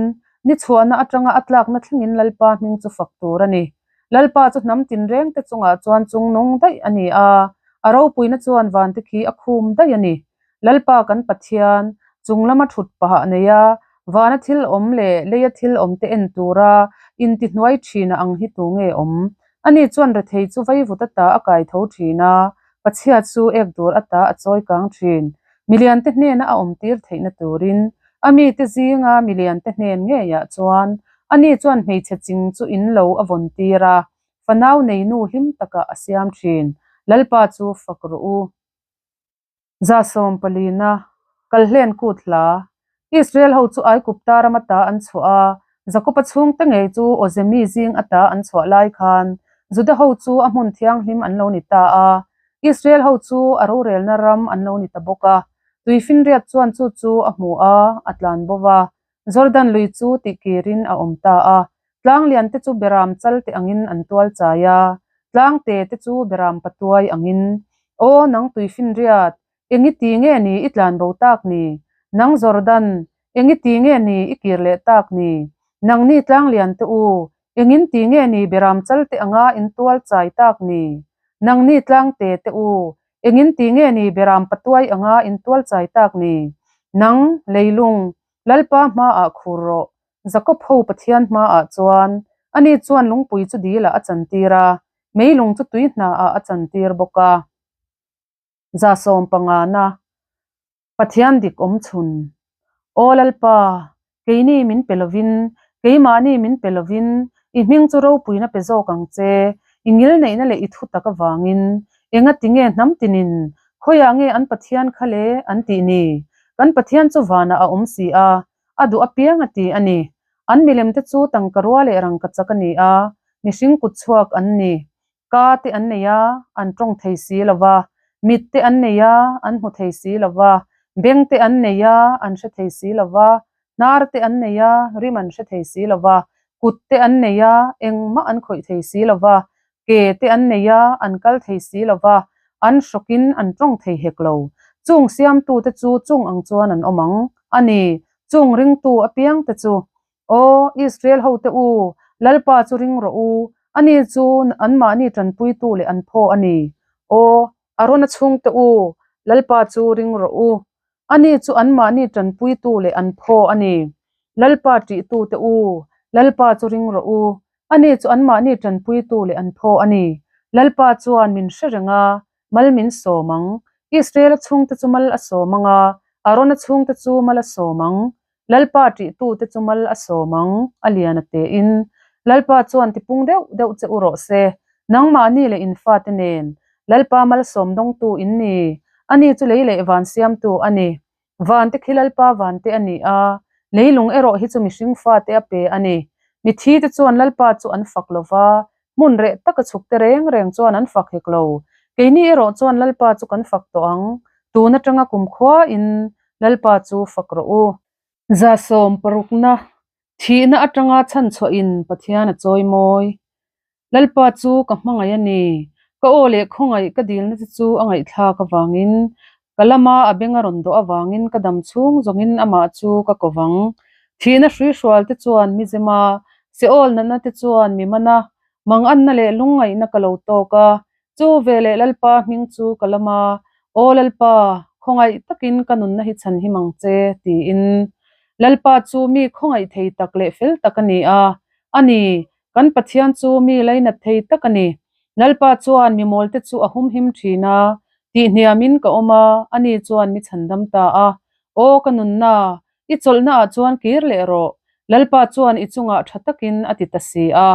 ni chhuahna atanga a tlakna thlengin Lalpa hming chu fak tur a ni. Lalpa chu hnam tinreng te chungah chuan chungnung daih a ni a, a ropuina chuan vante khi a khum daih a ni. Lalpa kan Pathian, chung lama thut pahah nei a, vana thil awm leh leia thil awm te en tura intihnuai thin a ang hi tu nge awm? Ani chuan rethei chu vaivut ata a kai tho thin a, Pachhia chu ek dur ata a chawi kang thin. Miliante hnena a awmtir theihna turin a mite zinga miliante hnen ngeiah chuan ani chuan hmeichhe ching chu in lo a vawn tir a, fanau nei nu hlim takah a siam thin. Lalpa chu fak rawh u. 14 na, Kalhlen kut hla. Israel ho chu Aigupta ram ata an chhuah a, Jakoba chhungte ngei chu Awzemi zing ata an chhuah lai khan Juda ho chu a hmun thianghlim an lo ni ta a, Israel ho chu a rorelna ram an lo ni ta bawk a. Tuifinriat chuan chu chu a hmu a, a tlan bo va. Jordan lui chu tihkirin a awm ta a. Tlang lian te chu beram chal te angin an tual chai a, tlang te te chu beram patuai angin. Aw nang tuifinriat, eng i ti nge ni i tlan bo tak ni? Nang Jordan, eng i ti nge ni i kir leh tak ni? Nangni tlang lian te u, engin ti nge ni beram chal te anga in tual chai tak ni? Nangni tlang te te u, engin ti nge ni beram patuai anga in tual chai tak ni? Nang, leilung, Lalpa hmaah khur rawh, Jakob ho Pathian hmaah chuan ani chuan lungpui chu dilah a chantir a, meilung chu tui hnaah a chantir bawk a. 15 na, Pathian dik awm chhun. Aw Lalpa, keini min pe lovin, keimahni min pe lovin, i hming chu ropuina pe zawk ang che, i ngilneihna leh i thutak avangin, engati nge hnam tinin, khawiah nge an Pathian kha le an tih ni? Kan Pathian chu vanah a awm si a, A duh apiang a ti a ni. An milem te chu tangka rua leh rangka chak a ni a, mihring kut chhuak an ni. Ka te an nei a, an tawng thei si lo va, mit te an nei a, an hmu thei si lo va, beng te an nei a, an hre thei si lo va, hnar te an nei a, rim an hre thei si lo va, kut te an nei a, engmah an khawih thei si lo va, ke te an nei a, an kal thei si lo va, an hrawkin an tawng thei hek lo. Chung siamtute chu chung ang chuan an awm ang a ni, chung ringtu apiangte chu. Aw, Israel hote u, Lalpa chu ring rawh u, ani chu anmahni tanpuitu leh an phaw a ni. Aw, Arona chhungte u, Lalpa chu ring rawh u, ani chu anmahni tanpuitu leh an phaw a ni. Lalpa tihtute u, Lalpa chu ring rawh u, Ani chu anmahni tanpuitu leh an phaw a ni. Lalpa chuan min hre reng a, mal min sawm ang. Israela chhungte chu mal a sawm ang a, Arona chhungte chu mal a sawm ang. Lalpa tihtute chu mal a sawm ang, a lian a tein. Lalpa chuan tipung deuh deuh che u rawh se, nangmahni leh in fate nen. Lalpa malsawm dawngtu in ni, ani chu lei leh van siamtu a ni. Vante khi Lalpa vante a ni a, leilung erawh hi chu mihring fate a pe a ni. Mithite chuan Lalpa chu an fak lo va, hmun reh taka chhukte reng reng chuan an fak hek lo. Keini erawh chuan Lalpa chu kan fak tawh ang, tun atanga kumkhuain Lalpa chu fak rawh u. 16 na, Thihna atanga chhanchhuahin Pathian a chawi mawi. Lalpa chu ka hmangaih a ni. Ka aw leh khawngaih ka dilna te chu a ngaihthlak avangin, ka lama a beng a rawn dawh avangin ka dam chhung zawngin amah chu ka ko vang. Thihna hruihrual te chuan mi zem a, Seol natna te chuan mi man a, manganna leh lungngaihna ka lo tawk a, chu veleh Lalpa hming chu ka lam a, Aw Lalpa, khawngaih takin ka nunna hi chhanhim ang che, tiin. Lalpa chu mi khawngaih thei tak leh fel tak a ni a, a ni, Kan Pathian chu mi lainat thei tak a ni. Lalpa chuan mi mawlte chu a humhim thin a, tihhniamin ka awm a, ani chuan mi chhandam ta a. Aw ka nunna, i chawlhnaah chuan kir leh rawh, Lalpa chuan i chungah tha takin a ti ta si a.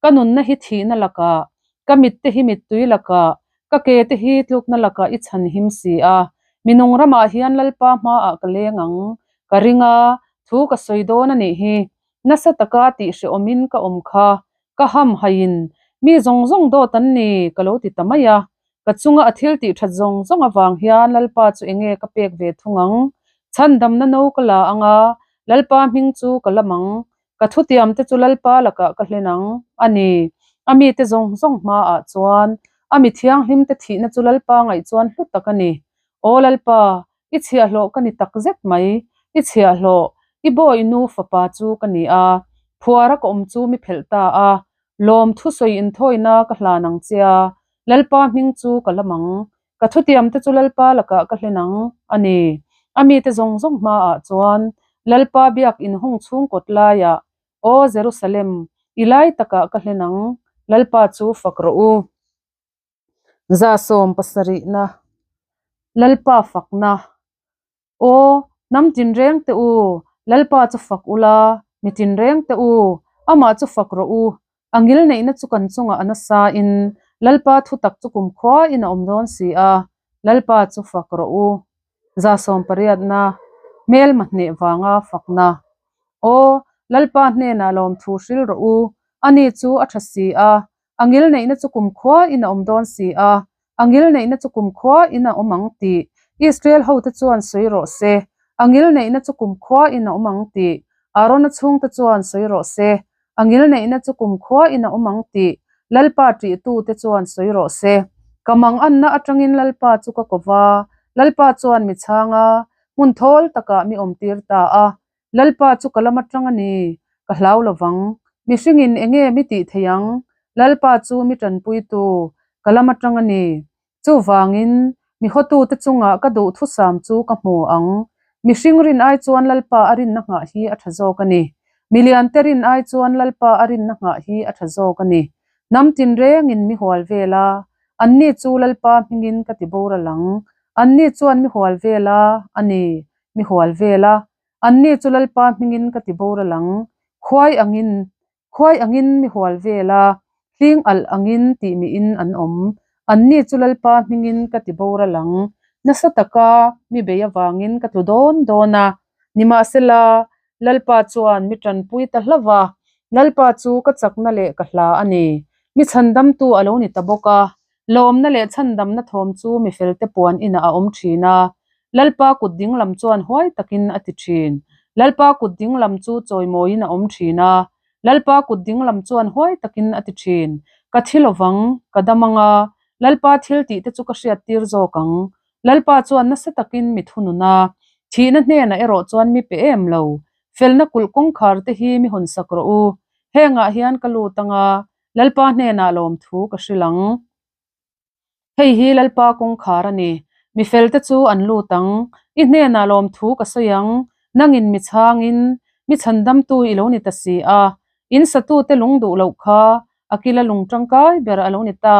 Ka nunna hi thihna lakah, ka mitte hi mittui lakah, ka ke te hi tlukna lakah i chhanhim si a. Mi nung ramah hian Lalpa hmaah ka leng ang, ka ring a, thu ka sawi dawn a nih hi. Nasa taka tih hrehawmin ka awm kha, ka ham haiin mi zawng zawng dawt an ni ka lo ti ta mai a. Ka chunga a thil tih that zawng zawng avang hian Lalpa chu enge ka pek ve thung ang? Chhandamna no ka la ang a, Lalpa hming chu ka lam ang. Ka thutiam te chu Lalpa lakah ka hlen ang a ni. A mite zawng zawng hmaah chuan a mi thianghlim te thihna chu Lalpa ngaih chuan hlu tak a ni. Aw Lalpa, I chhiahhlawh ka ni tak zet mai. I chhiahhlawh, i bawi nu fapa chu ka ni a, phuara ka awm chu mi phelh ta a, lawm thusawi inthawina ka hlan ang che a, Lalpa hming chu ka lam ang. Ka thutiam te chu Lalpa lakah ka hlen ang a ni. A mite zawng zawng hmaah chuan Lalpa biak inhung chhung kawt laiah, Aw Jerusalem, i lai takah ka hlen ang, Lalpa chu fak rawh u. 170na Lalpa fakna Aw, hnam tinreng teh u, Lalpa chu fak ula, mi tinreng teh u, amah chu fak rawh u. A ngil neihna chu kan chungah a nasa in, Lalpa thutak chu kumkhua in a awm dawn si a, Lalpa chu fak rawh u. 18na Hmelma hneh vanga fakna. Aw, Lalpa hnenah lawmthu hril rawh u, ani chu a tha si a, a ngil neihna chu kumkhua in a awm dawn si a, a ngil neihna chu kumkhua in a awm ang tih Israel hote chuan sawi rawh se, a ngil neihna chu kumkhua in a awm ang tih Arona chhungte chuan sawi rawh se, a ngil neihna chu kumkhua in a awm ang tih Lalpa ṭihtute chuan sawi rawh se. Ka manganna aṭangin Lalpa chu ka ko va, Lalpa chuan mi chhang a, hmun thawl takah mi awmtir ta a. Lalpa chu ka lam aṭang a ni, ka hlau lo vang. Mihringin eng nge mi tih thei ang? Lalpa chu mi ṭanpuitu, ka lam aṭang a ni. Chuvangin, mi hawtute chungah ka duhthusam chu ka hmu ang. Mihring rin ai chuan Lalpa a rinna nghah hi a ṭha zawk a ni. Miliante rin ai chuan Lalpa a rinna nghah hi a ṭha zawk a ni. Hnam tinrengin mi hual vel a, anni chu Lalpa hmingin ka ti boral ang. Anni chuan mi hual vel a, a ni, mi hual vel a, anni chu Lalpa hmingin ka ti boral ang. Khuai angin, khuai angin mi hual vel a, hling alh angin tih miin an awm. Anni chu Lalpa hmingin ka ti boral ang. Nasa taka mi bei avangin ka tlu dawn dawn a. Nimahsela, Lalpa chuan mi tanpui ta hlauh va, Lalpa chu ka chakna leh ka hla a ni. Mi chhandamtu a lo ni ta bawk a. Lawmna leh chhandamna thawm chu mi felte puan inah a awm thin a, Lalpa kut dinglam chuan huai takin a ti thin. Lalpa kut dinglam chu chawimawiin a awm thin a, Lalpa kut dinglam chuan huai takin a ti thin. Ka thi lovang, ka dam ang a, Lalpa thil tihte chu ka hriattir zawk ang. Lalpa chuan nasa takin mi thunun a, thihna hnenah erawh chuan mi pe em lo. Felna kulh kawngkhar te hi mi hawnsak rawh u. Hengah hian ka lut ang a, Lalpa hnenah lawmthu ka hrilh ang. Hei hi Lalpa kawngkhar a ni. Mi felte chu an lut ang. I hnenah lawmthu ka sawi ang. Nangin mi chhangin, mi chhandamtu i lo ni ta si a. In satute lung duh loh kha a kila lung tangkai ber a lo ni ta.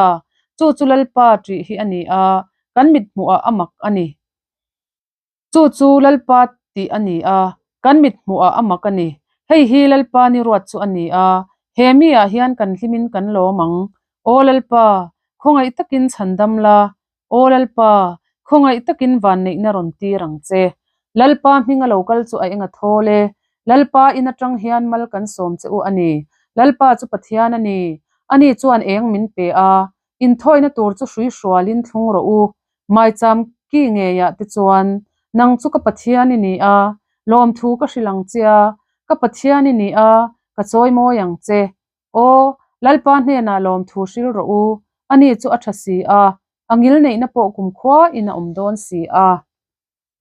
Chu chu Lalpa ṭih hi a ni a, kan mithmuhah a mak a ni. Chu chu Lalpa tih a ni a, kan mit hmuhah a mak a ni. Hei hi Lalpa ni ruat chu a ni a, he mi ah hian kan hlimin kan lawm ang. Aw Lalpa, khawngaih takin chhandam la, Aw Lalpa, khawngaih takin vanneihna rawn tir ang che. Lalpa hming a lo kal chu a eng a thawl e. Lalpa in atang hian mal kan sawm che u a ni. Lalpa chu Pathian a ni. Ani chuan eng min pe a, inthawina tur chu hrui hrualin thlung rawh u. Maicham ki ngeiah te chuan, Nang chu ka Pathian i ni a, lawmthu ka hrilh ang che a, ka Pathian i ni a, ka chawi mawi ang che. Aw, Lalpa hnenah lawmthu hrilh rawh u, ani chu a tha si a, a ngilneihna pawh kumkhua in a awm dawn si a.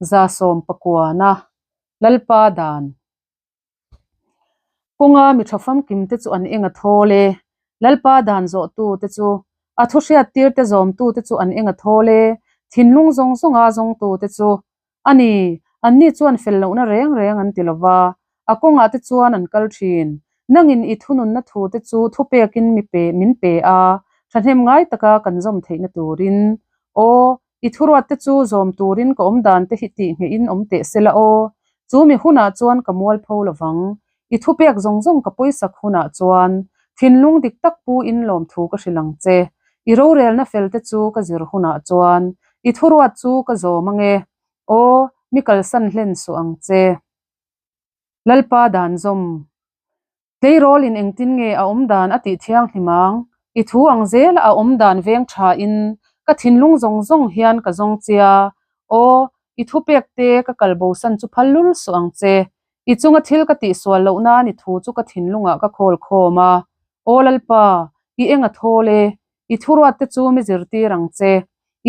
119 Lalpa dan. Kawnga mi tha famkim te chu an eng a thawl e, Lalpa dan zawhtu te chu, a thu hriattir te zawmtu te chu an eng a thawl e, thinlung zawng zawnga zawngtu te chu. A ni, anni chuan fel lohna reng reng an ti lova, a kawngah te chuan an kal thin. Nangin i thununna thu te chu thupekin mi pe, min pe a, thahnem ngai taka kan zawm theihna turin. Aw, I thuruat te chu zawm turin ka awm dan te hi tih nghehin awm teh se la aw. Chu mi hunah chuan ka mualpho lovang. I thupek zawng zawng ka pawisak hunah chuan thinlung dik tak pu in lawmthu ka hrilh ang che. I rorelna fel te chu ka zir hunah chuan i thuruat chu ka zawm ange. Aw, mi kalsan hlen suh ang che. Lalpa dan zawm. Tleirawlin engtin nge a awm dan a tih thianghlim ang? I thu ang zela a awm dan veng thain ka thinlung zawng zawng hian ka zawng chia. Aw, i thupek te ka kal bosan chu phal lul suh ang che. I chunga thil ka tihsual loh nan i thu chu ka thinlungah ka khawl khawm a. Aw Lalpa, i eng a thawl e, i thuruat te chu mi zirtir ang che.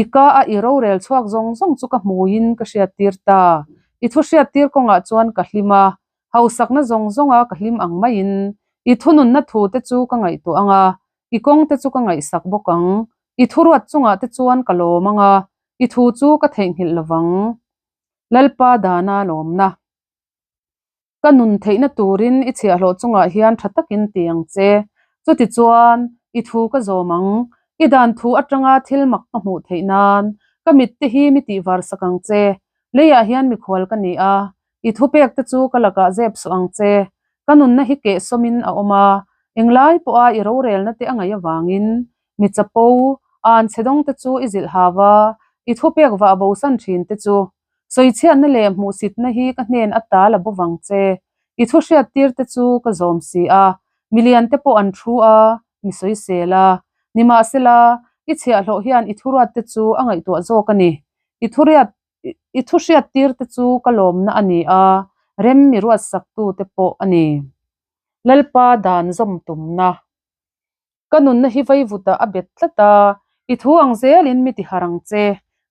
I ka a i rorel chhuak zawng zawng chu ka hmuiin ka hriattir ta. I thu hriattir kawngah chuan ka hlim a, Hausakna zawng zawnga ka hlim ang maiin i thununna thu te chu ka ngaihtuah ang a, i kawng te chu ka ngaihsak bawk ang. I thuruat chungah te chuan ka lawm ang a, i thu chu ka theihnghilh lovang. Lalpa dana lawmna. Ka nun theihna turin i chhiahhlawh chungah hian tha takin ti ang che. Chutichuan, i thu ka zawm ang. I dan thu atanga thil mak ka hmuh theih nan ka mit te hi mi tihvar sak ang che. Leiah hian mikhual ka ni a, i thupek te chu ka lakah zep suh ang che. Ka nunna hi kehsawmin a awm a, englai pawha i rorelna te a ngaih avangin mi chapo, an chhe dawng te chu i zilh hau a, i thupek vah bosan thin te chu. Sawichhiatna leh hmuhsitna hi ka hnen ata la bo vang che. I thu hriattir te chu ka zawm si a, milian te pawh an thu a, mi sawisel a. Nimahsela, i chhiahhlawh hian i thuruat te chu a ngaihtuah zawk a ni. I thuriat i thu hriattir te chu ka lawmna a ni a, rem mi ruatsak tu te pawh a ni. Lalpa dan zawm tumna. Ka nunna hi vaivutah a bet tlat a, i thu ang zelin mi ti harh ang che.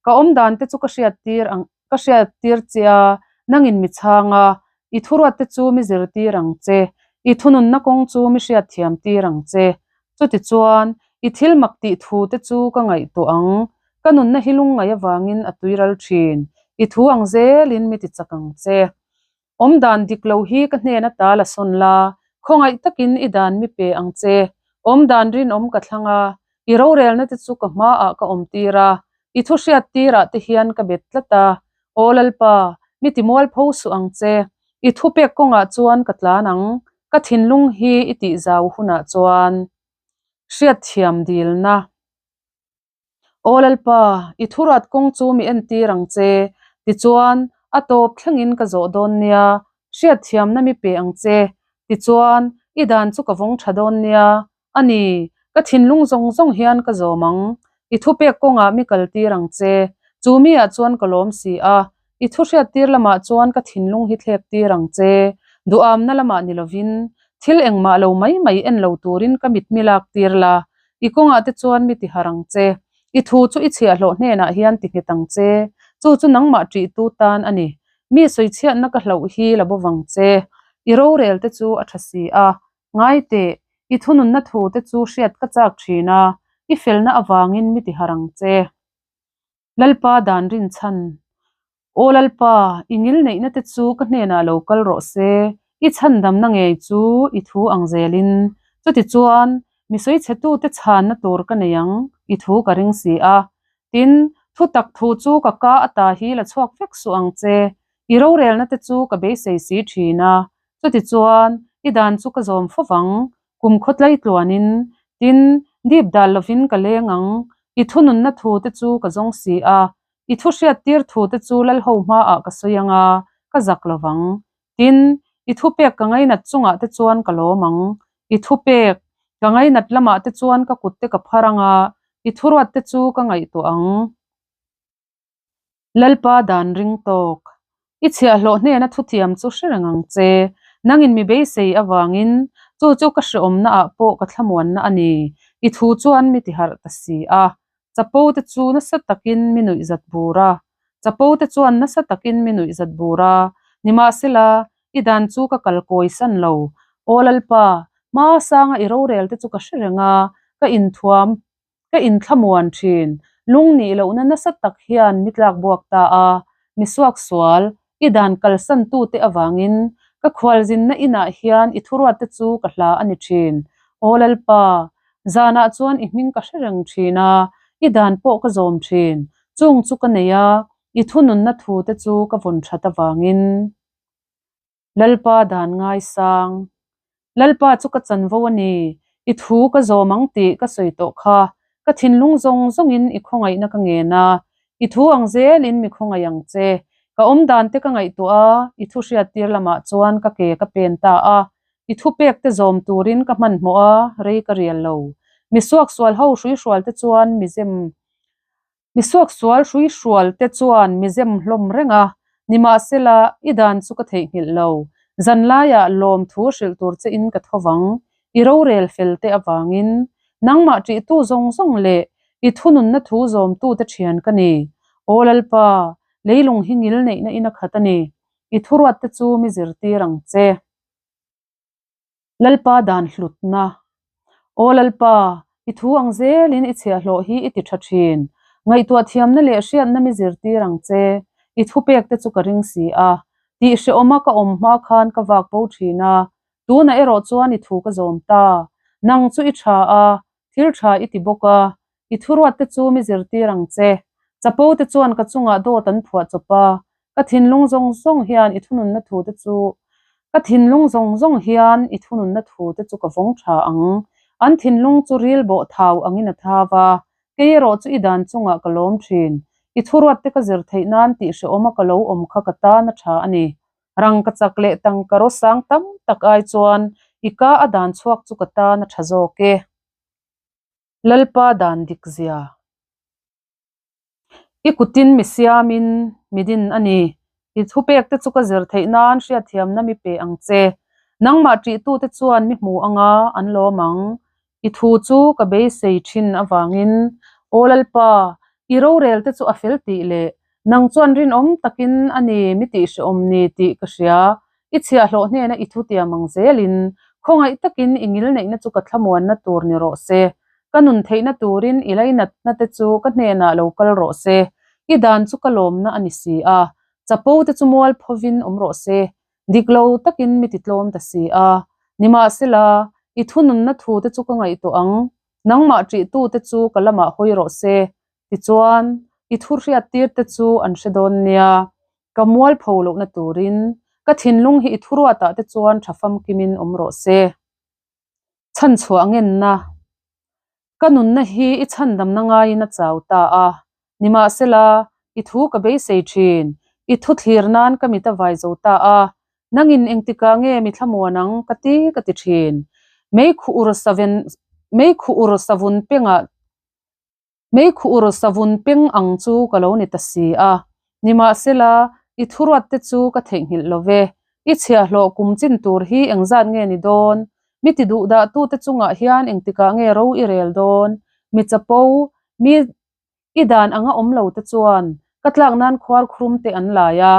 Ka awmdan te chu ka hriattir ang ka hriattir che a, nangin mi chhang a, i thuruat te chu mi zirtir ang che. I thununna kawng chu mi hriatthiam tir ang che. Chutichuan, i thil mak tih thu te chu ka ngaihtuah ang. Ka nunna hi lungngaih avangin a tuiral thin. I thu ang zelin mi ti chak ang che. Awmdan dik lo hi ka hnen ata la sawn la, khawngaih takin i dan mi pe ang che. Awmdan rinawm ka thlang a, i rorelna te chu ka hmaah ka awm tir a, i thu hriat tirah te hian ka bet tlat a. Aw Lalpa, mi timualpho suh ang che. I thupek kawngah chuan ka tlan ang, ka thinlung hi i tihzau hunah chuan hriatthiam dilna. Aw Lalpa, i thuruat kawng chu mi entir ang che, tichuan a tawp thlengin ka zawh dawn nia, hriatthiamna mi pe ang che, tichuan i dan chu ka vawng tha dawn nia, a ni, ka thinlung zawng zawng hian ka zawm ang, i thupek kawngah mi kaltir ang che, chu mi ah chuan ka lawm si a, i thu hriattir lamah chuan ka thinlung hi thlek tir ang che, duhamna lamah ni lovin, thil engmah lo mai mai en lo turin ka mit mi lak tir la, I kawngah te chuan mi ti harh ang che. I thu chu i chhiahhlawh hnenah hian ti nghet ang che. Chu chu nangmah ṭihtu tan a ni. Mi sawichhiatna ka hlauh hi la bo vang che. I rorel te chu a ṭha si a. Ngai teh, i thununna thu te chu hriat ka chak ṭhin a, i felna avangin mi ti harh ang che. Lalpa dan rinchhan. Aw Lalpa, i ngilneihna te chu ka hnenah lo kal rawh se, i chhandamna ngei chu i thu ang zelin. Chutichuan, mi sawichhetute chhanna tur ka nei ang, i thu ka ring si a. Tin, thutak thu chu ka ka ata hi la chhuak vek suh ang che, i rorelna te chu ka beisei si thin a. Chutichuan, i dan chu ka zawm fo vang, Kum khawtlai tluanin, tin, dip dal lovin ka leng ang, i thununna thu te chu ka zawng si a, i thu hriattir thu te chu Lalho hmaah ka sawi ang a, ka zak lo vang. Tin, i thupek ka ngainat chungah te chuan ka lawm ang, i thupek ka ngainat lamah te chuan ka kut te ka phar ang a, i thuruat te chu ka ngaihtuah ang. Lalpa dan ring tawk. I chhiahhlawh hnena thutiam chu hre reng ang che. Nangin mi beisei avangin chu chu ka hreawmna ah pawh ka thlamuanna a ni. I thu chuan mi tiharh ta si a. Chapo te chu nasa takin mi nuihzat bur a. Chapo te chuan nasa takin mi nuihzat bur a. Nimahsela, i dan chu ka kal kawi san lo. Aw Lalpa, hma sanga i rorel te chu ka hre reng a, ka inthuam Ka inthlamuan thin. Lung nih lohna nasa tak hian mi tlak buak ta a, mi suaksual, i dan kalsan tute avangin ka khualzinna inah hian i thuruatte chu ka hla a ni thin. Aw Lalpa, zanah chuan i hming ka hre reng thin a, i dan pawh ka zawm thin. Chung chu ka nei a, i thununna thute chu ka vawn that avangin. Lalpa dan ngaisang. Lalpa chu ka chanvo a ni, i thu ka zawm ang tih ka sawi tawh kha, ka thinlung zawng zawngin i khawngaihna ka ngen a, i thu ang zelin mi khawngaih ang che. Ka awmdan te ka ngaihtuah a, i thu hriattir lamah chuan ka ke ka pen ta a, i thupek te zawm turin ka hmanhmawh a, rei ka rial lo. Mi suaksual ho hruihrual te chuan mi zem Mi suaksual hruihrual te chuan mi zem hlawm reng a, nimahsela i dan chu ka theihnghilh lo. Zanlaiah lawmthu hrilh tur che in ka tho vang, i rorel fel te avangin. Nangmah ṭihtu zawng zawng leh i thununna thu zawmtu te ṭhian ka ni. Aw Lalpa, leilung hi ngil neihna in a khat a ni, i thuruat te chu mi zirtir ang che. Lalpa dan hlutna. Aw Lalpa, i thu ang zelin i chhiahhlawh hi i ti tha thin. Ngaihtuah thiamna leh hriatna mi zirtir ang che. I thupek te chu ka ring si a. Tih hrehawma ka awm hma khan ka vak bo thin a. Tunah erawh chuan i thu ka zawm ta. Nang chu i tha a, thil tha i ti bawk a. I thuruatte chu mi zirtir ang che. Chapo te chuan ka chungah dawt an phuah chawp a, ka thinlung zawng zawng hian i thununna thute chu ka thinlung zawng zawng hian i thununna thute chu ka vawng tha ang. An thinlung chu ril bawh thau angin a thau a, kei erawh chu i dan chungah ka lawm thin. I thuruatte ka zir theih nan tih hrehawma ka lo awm kha ka tan a tha a ni. Rangkachak leh tangka rawsang tam tak ai chuan i ka a dan chhuak chu ka tan a tha zawk e. Lalpa dan dik zia. I kutin mi siamin mi din a ni. I thupek te chu ka zir theih nan hriatthiamna mi pe ang che. Nangmah ṭihtute chuan mi hmu anga an lawm ang. I thu chu ka beisei thin avangin, Aw Lalpa, i rorel te chu a fel tih leh nang chuan rinawm takin a ni mi tih hrehawm ni tih ka hria. I chhiahhlawh hnena i thutiam ang zelin khawngaih takin i ngilneihna chu ka thlamuanna tur ni rawh se. Ka nun theihna turin i lainatna te chu ka hnenah lo kal rawh se. I dan chu ka lawmna a ni si a, chapo te chu mualphovin awm rawh se. Dik lo takin mi ti tlawm ta si a. Nimahsela, i thununna thu te chu ka ngaihtuah ang, nangmah ṭihtu te chu ka lamah hawi rawh se. Tichuan, i thu hriattir te chu an hre dawn nia. Ka mualpho lohna turin, ka thinlung hi i thuruatah te chuan ṭha famkimin awm rawh se. Chhanchhuah ngenna, Ka nunna hi i chhandamna ngaiin a chau ta a, nimahsela, i thu ka beisei thin, i thu thlir nan ka mit a vai zo ta a, nangin engtikah nge mi thlamuan ang ka ti ka ti thin. Meikhu ur saven meikhu ur savun pengah Meikhu ur savun peng ang chu ka lo ni ta si a, nimahsela, i thuruat te chu ka theihnghilh lo ve. I chhiahhlawh kum chin tur hi engzat nge ni dawn? Mi ti duh dah tute chungah hian engtikah nge ro i rel dawn? Mi chapo, mi i dan anga awm lo te chuan ka tlak nan khuar khrum te an lai a,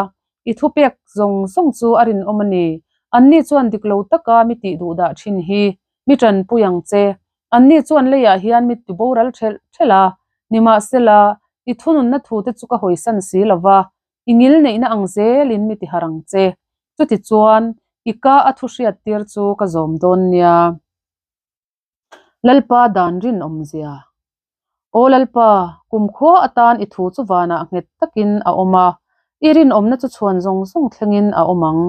i thupek zawng zawng chu a rinawm a ni. Anni chuan dik lo taka mi tih duh dah thin hi mi tanpui ang che. Anni chuan leiah hian mi ti boral ṭhelh ṭhelh a, nimahsela, i thununna thute chu ka hawisan si lo va, i ngilneihna ang zelin mi ti harh ang che. Chutichuan, i ka a thu hriattir chu ka zawm dawn nia. Lalpa dan rinawmzia. Aw Lalpa, kumkhua atan i thu chu vanah nghet takin a awm a, i rinawmna chu chhuan zawng zawng thlengin a awm ang.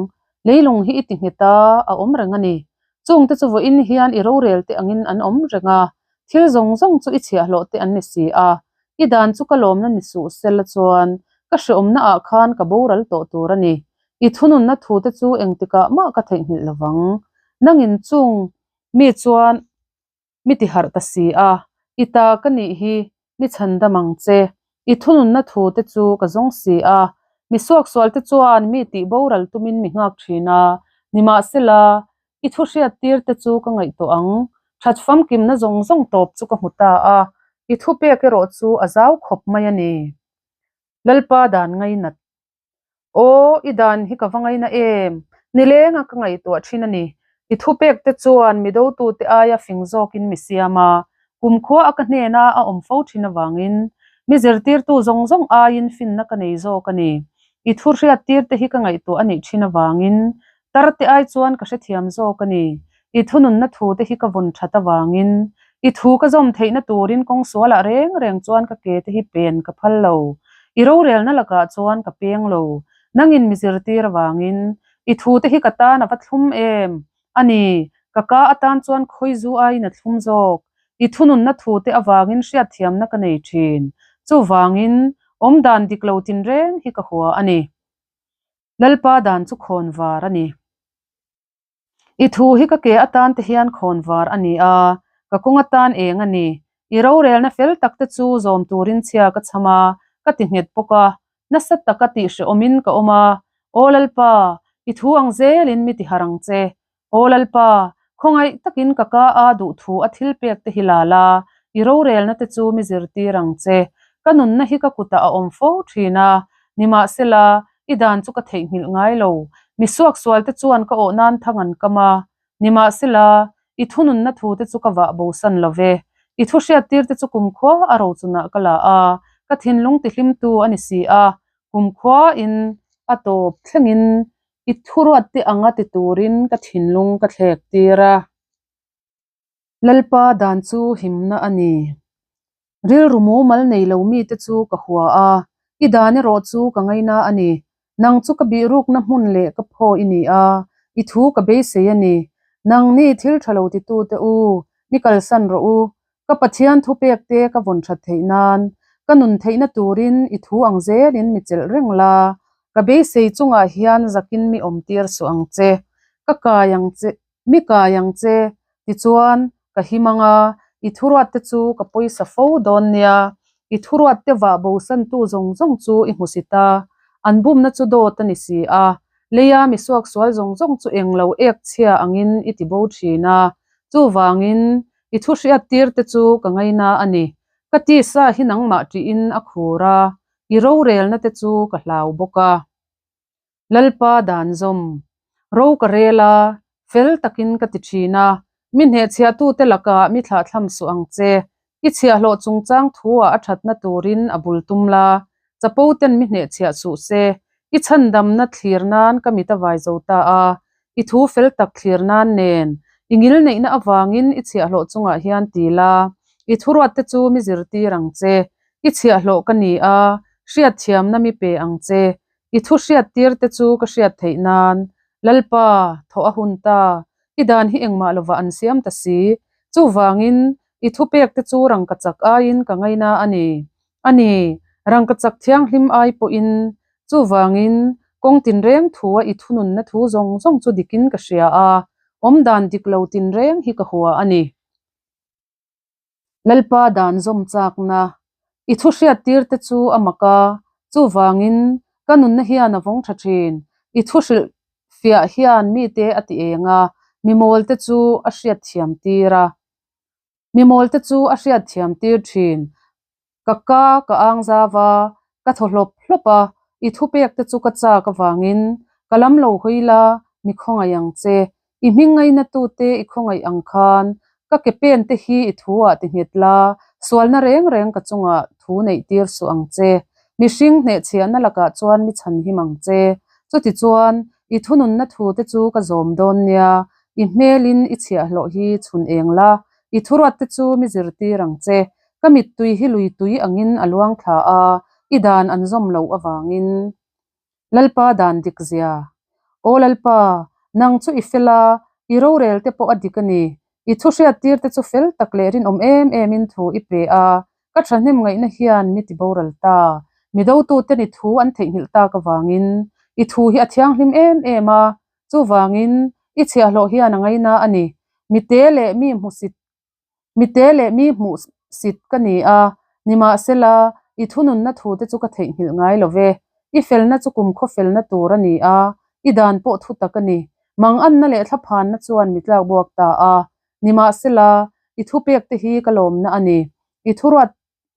Leilung hi i ti nghet a, a awm reng a ni. Chungte chu vawiin hian i rorel te angin an awm reng a, thil zawng zawng chu i chhiahhlawh te an ni si a. I dan chu ka lawmna ni suh sela chuan ka hreawmna ah khan ka boral tawh tur a ni. I thununna thu te chu engtikah mah ka theihnghilh lovang. Nangin chung mi chuan Mi ti harh ta si a, i ta ka nih hi, mi chhandam ang che. I thununna thu te chu ka zawng si a. Mi suaksual te chuan mi tih boral tumin mi nghak thin a, nimahsela, i thu hriattir te chu ka ngaihtuah ang. That famkimna zawng zawng tawp chu ka hmu ta a, i thupek erawh chu a zau khawp mai a ni. Lalpa dan ngainat. Aw, i dan hi ka va ngaina em? Nilenga ka ngaihtuah thin a ni. I thupek te chuan mi dotute aia fing zawkin mi siam a, kumkhua a ka hnena a awm fo thin avangin mi zirtirtu zawng zawng aiin finna ka nei zawk a ni. I thu hriattir te hi ka ngaihtuah a nih thin avangin tar te ai chuan ka hrethiam zawk a ni. I thununna thu te hi ka vawn that avangin i thu ka zawm theihna turin kawng sualah reng reng chuan ka ke te hi pen ka phal lo. I rorelna lakah chuan ka peng lo. Nangin mi zirtir avangin i thu te hi ka tan a va thlum em? A ni, ka ka atan chuan khawi zu aiin a thlum zawk. I thununna thu te avangin hriatthiamna ka nei thin. Chuvangin, awmdan dik lo tinreng hi ka hua a ni. Lalpa dan chu khawn var a ni. I thu hi ka ke atan te hian khawn var a ni a, ka kawng atan eng a ni. I rorelna fel tak te chu zawm turin chhia ka chham a, ka ti nghet bawk a, nasa taka tih hrehawmin ka awm a. Aw Lalpa, i thu ang zelin mi ti harh ang che. Aw Lalpa, khawngaih takin ka ka a duh thu a thil pek te hi la la, i rorelna te chu mi zirtir ang che. Ka nunna hi ka kutah a awm fo thin a, nimahsela, I dan chu ka theihnghilh ngai lo. Mi suaksual te chuan ka awh nan thang an kam a. Nimahsela, i thununna thu te chu ka vah bosan lo ve. I thu hriattir te chu kumkhua a rochunah ka la a, ka thinlung tihlimtu a ni si a. Kumkhua in a tawp thlengin i thuruat te anga ti turin ka thinlung ka thlek tir a. Lalpa dan chu himna a ni. Rilru mumal nei lo mite chu ka hua a, i dan erawh chu ka ngaina a ni. Nang chu ka bihrukna hmun leh ka phaw i ni a, i thu ka beisei a ni. Nangni thil tha lo titute u, mi kalsan rawh u. Ka Pathian thupekte ka vawn that theih nan, ka nun theihna turin i thu ang zelin mi chelh reng la. Ka beisei chungah hian zakin mi awmtir suh ang che. Ka kai ang che. Mi kai ang che, tichuan ka him ang a, i thuruatte chu ka pawisa fo dawn nia. I thuruatte vah bosantu zawng zawng chu i hmusit a, an bumna chu dawt a ni si a. Leia mi suaksual zawng zawng chu englo ek chhia angin i ti bo thin a, chuvangin i thu hriattirte chu ka ngaina a ni. Ka tisa hi nangmah ṭihin a khur a, i rorelna te chu ka hlau bawk a. Lalpa dan zawm. Ro ka rel a, fel takin ka ti thin a, mi hnehchhiahtute lakah mi thlahthlam suh ang che. I chhiahhlawh chungchang thuah a thatna turin a bul tum la, chapo ten mi hnehchhiah suh se. I chhandamna thlir nan ka mit a vai zo ta a, i thu fel tak thlir nan nen i ngilneihna avangin i chhiahhlawh chungah hian ti la, i thuruatte chu mi zirtir ang che. I chhiahhlawh ka ni a, hriatthiamna mi pe ang che. I thu hriattir te chu ka hriat theih nan, Lalpa, thawh a hun ta, i dan hi engmah lovah an siam ta si. Chuvangin, i thupek te chu rangkachak aiin ka ngaina a ni. A ni, rangkachak thianghlim ai pawhin. Chuvangin, kawng tinreng thua i thununna thu zawng zawng chu dikin ka hria a, awmdan dik lo tinreng hi ka hua a ni. Lalpa dan zawm chakna i thu hriattir te chu a mak a, chuvangin ka nunna hian a vawng tha thin. I thu hrilh fiah hian mite a ti eng a, mi mawl te chu a hriatthiam tir a. Mi mawl te chu a hriatthiam tir thin. Ka ka ka ang zau a, ka thaw hlawp hlawp a, i thupek te chu ka chak avangin ka lam lo hawi la, mi khawngaih ang che. I hming ngaina tute i khawngaih ang khan ka ke pen te hi i thu ah ti nghet la, sualna reng reng ka chungah thu neih tir suh ang che. Mihring hnehchhiahna lakah chuan mi chhanhim ang che. Chutichuan, i thununna thu te chu ka zawm dawn nia, i hmelin i chhiahhlawh hi chhun eng la, i thuruat te chu mi zirtir ang che. Ka mittui hi lui tui angin a luang thla a, i dan an zawm loh avangin. Lalpa dan dik zia. Aw Lalpa, nang chu i fel a, i rorel te pawh a dik a ni. I thu hriattir te chu fel tak leh rinawm em emin thu i pe a, ka thahnem ngaihna hian mi ti boral ta. Mi dotuten i thu an theihnghilh tak avangin i thu hi a thianghlim em em a, chuvangin i chhiahhlawh hian a ngaina a ni. Mite leh mi hmusit Mite leh mi hmuh sit ka ni a, nimahsela, i thununna thute chu ka theihnghilh ngai lo ve. I felna chu kumkhaw felna tur a ni a, i dan pawh thu tak a ni. Manganna leh thlaphanna chuan mi tlak buak ta a, nimahsela, i thupekte hi ka lawmna a ni. I thuruat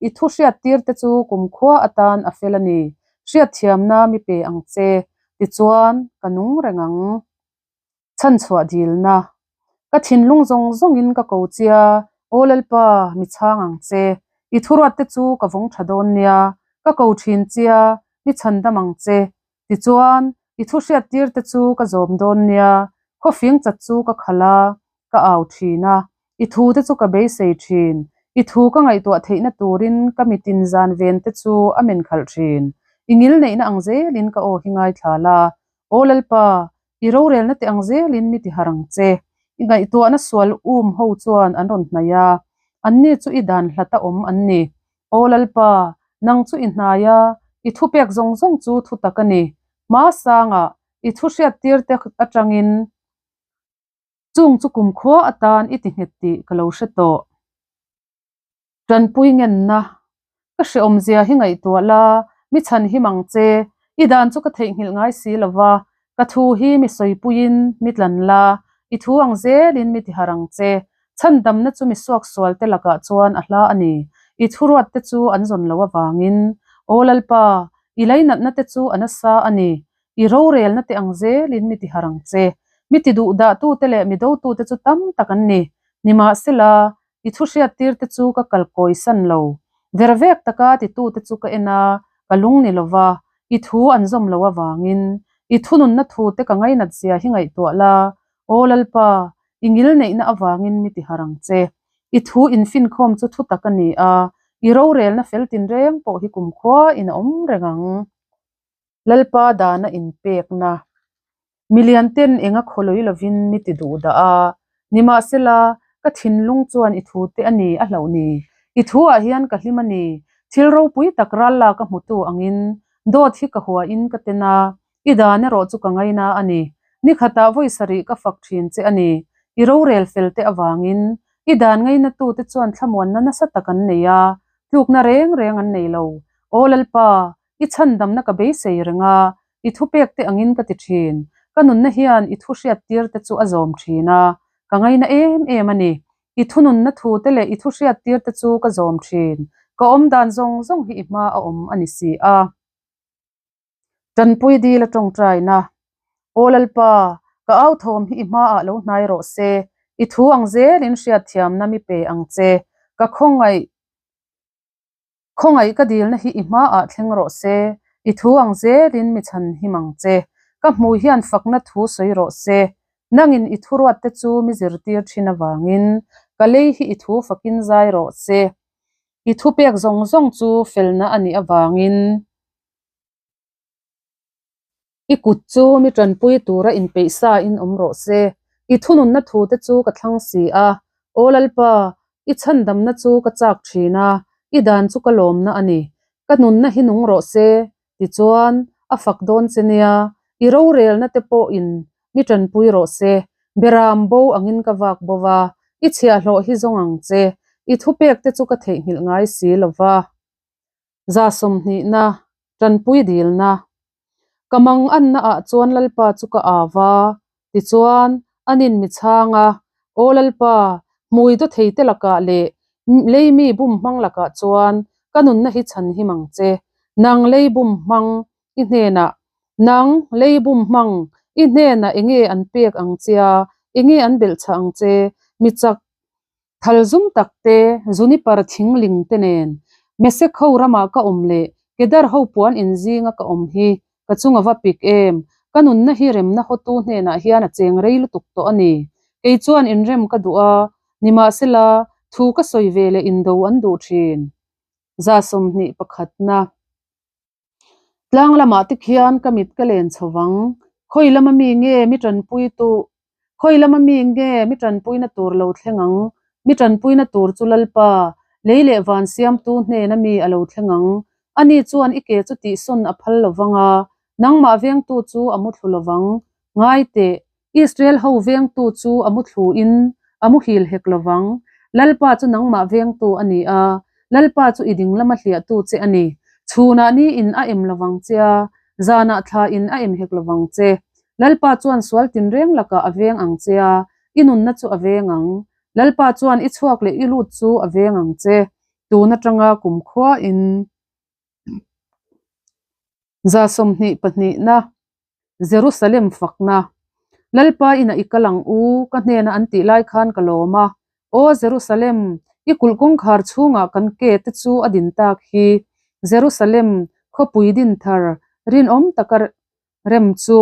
I thu hriattirte chu kumkhua atan a fel a ni. Hriatthiamna mi pe ang che, tichuan ka nung reng ang. Chhanchhuah dilna. Ka thinlung zawng zawngin ka ko chia, Aw Lalpa, mi chhang ang che. I thuruatte chu ka vawng tha dawn nia, ka ko thin chia, mi chhandam ang che. Tichuan, i thu hriattirte chu ka zawm dawn nia, khawfing chat chu ka khalh a, ka au thin a, i thute chu ka beisei thin. I thu ka ngaihtuah theihna turin ka mitin zan vente chu a men khalh thin. I ngilneihna ang zelin ka aw hi ngaithla la, Aw Lalpa, I rorelna te ang zelin mi ti harh ang che. I ngaihtuahna sual um ho chuan an rawn hnaih a, anni chu i dan hlata awm an ni. Aw Lalpa, nang chu i hnai a, i thupek zawng zawng chu thu tak a ni. Hma sangah, i thu hriattir te atangin chung chu kumkhua atan i ti nghet tih ka lo hre tawh. Tanpui ngenna, Ka hreawmzia hi ngaihtuah la, mi chhan him ang che, i dan chu ka theihnghilh ngai si lo va, ka thu hi mi sawipuiin mi tlan la, i thu ang zelin mi tiharh ang che. Chhandamna chu mi suaksualte lakah chuan a hla a ni, i thuruatte chu an zawn lo avangin. Aw Lalpa, i lainatna te chu a nasa a ni, i rorelna te ang zelin mi tiharh ang che. Mi tiduhdahtute leh mi dotute chu tam tak an ni, nimahsela, I thu hriattir te chu ka kal kawi san lo. Ver vek taka titu te chu ka en a, ka lung ni lova, i thu an zawm lo avangin. I thununna thu te ka ngainat zia hi ngaihtuah la, Aw Lalpa, i ngil neihna avangin mi ti harh ang che. I thu infinkhawm chu thu tak a ni a, I rorelna fel tinreng pawh hi kumkhua in a awm reng ang. Lalpa dana inpekna. Milian ten enga khawlawi lovin mi ti duh dah a, nimahsela, ka thinlung chuan i thu te a ni a hlauh ni. I thu ah hian ka hlim a ni. Thil ropui tak ral lak a hmutu angin dawt hi ka hua in ka ten a, i dan erawh chu ka ngaina a ni. Ni khatah vawi sarih ka fak thin che a ni. I rorel fel te avangin i dan ngainatu te chuan thlamuanna nasa tak an nei a, tlukna reng reng an nei lo. Aw Lalpa, I chhandamna ka beisei reng a, i thupek te angin ka ti thin. Ka nunna hian i thu hriattir te chu a zawm thin a, ka ngaina em em a ni. I thununna thu te leh i thu hriattir te chu ka zawm thin. Ka awmdan zawng zawng hi i hma a awm a ni si a. Tanpui dil a tawngtaina. Aw Lalpa, ka au thawm hi i hmaah lo hnai rawh se. I thu ang zelin hriatthiamna mi pe ang che. Ka khawngaih. Khawngaih ka dilna hi i hmaah thleng rawh se, i thu ang zelin mi chhan him ang che. Ka hmui hian fakna thu sawi rawh se, nangin i thuruatte chu mi zirtir thin avangin ka lei hi i thu fakin zai rawh se. I thupek zawng zawng chu felna a nih avangin. I kut chu mi tanpui tura inpeih sa in awm rawh se. I thununna thute chu ka thlang si a. Aw Lalpa, i chhandamna chu ka chak thin a, i dan chu ka lawmna a ni. Ka nunna hi nung rawh se, tichuan, a fak dawn che nia, i rorelna te pawhin mi tanpui rawh se. Beram bo angin ka vak bo va, i chhiahhlawh hi zawng ang che. I thupekte chu ka theihnghilh ngai si lo va. 20 tanpui dilna. Ka mang anna ah chuan Lalpa chu ka au va, tichuan anin mi chhang a, Aw Lalpa, hmui daw thei te lakah leh lei mi bum hmang lakah chuan ka nunna hi chhan him ang che. Nang lei bum hmang i hnenah, nang lei bum hmang i hnenah enge an pek ang chia, enge an belhchhah ang che, mi chak Thal zum tak te, Juniper thing ling te nen Mesek ho ramah ka awm leh Kedar ho puan in zinga ka awm hi ka chung a va pik em? Ka nunna hi remna hawtu hnenah hian a cheng rei lutuk tawh a ni. Kei chuan inrem ka duh a, nimahsela thu ka sawi ve leh indo an duh thin. 21. Tlang lamah te khian ka mit ka len chho vang. Khawi lama mi nge mi tanpui tu Khawi lama mi nge mi tanpuina tur lo thleng ang? Mi tanpuina tur chu Lalpa, lei leh van siamtu hnena mi a lo thleng ang. Ani chuan i ke chu tihsawn a phal lo vang a, nangmah vengtu chu a muthlu lo vang. Ngai teh, Israel ho vengtu chu a muthlu in a muhil hek lo vang. Lalpa chu nangmah vengtu a ni a, Lalpa chu i ding lama hliahtu che a ni. Chhunah ni in a em lo vang che a, zanah thla in a em hek lo vang che. Lalpa chuan sual tinreng lakah a veng ang che a, i nunna chu a veng ang. Lalpa chuan i chhuak leh i lut chu a veng ang che. Tun atanga kumkhua in 22. Jerusalem fakna. Lalpa inah i kal ang u, ka hnena an tih lai khan ka lawm a. Aw Jerusalem, i kulh kawngkhar chhungah kan ke te chu a din tak hi. Jerusalem, khawpui din thar, rinawm taka rem chu.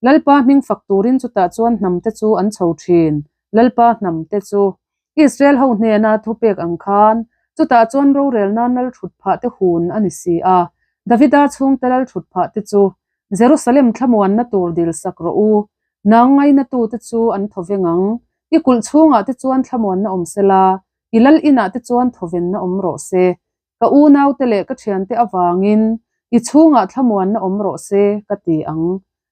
Lalpa hming fak turin chutah chuan hnam te chu an chho thin, Lalpa hnam te chu. Israel ho hnena thupek ang khan, chutah chuan rorel nan lal thut phah te hun a ni si a. Davida chhungte lal thut phah te chu Jerusalem thlamuanna tur dil sak rawh u, nang ngainatute chu an thaw veng ang. I kulh chhungah te chuan thlamuanna awm se la, i lal inah te chuan thawvenna awm rawh se. Ka unaute leh ka thiante avangin i chhungah thlamuanna awm rawh se, ka ti ang.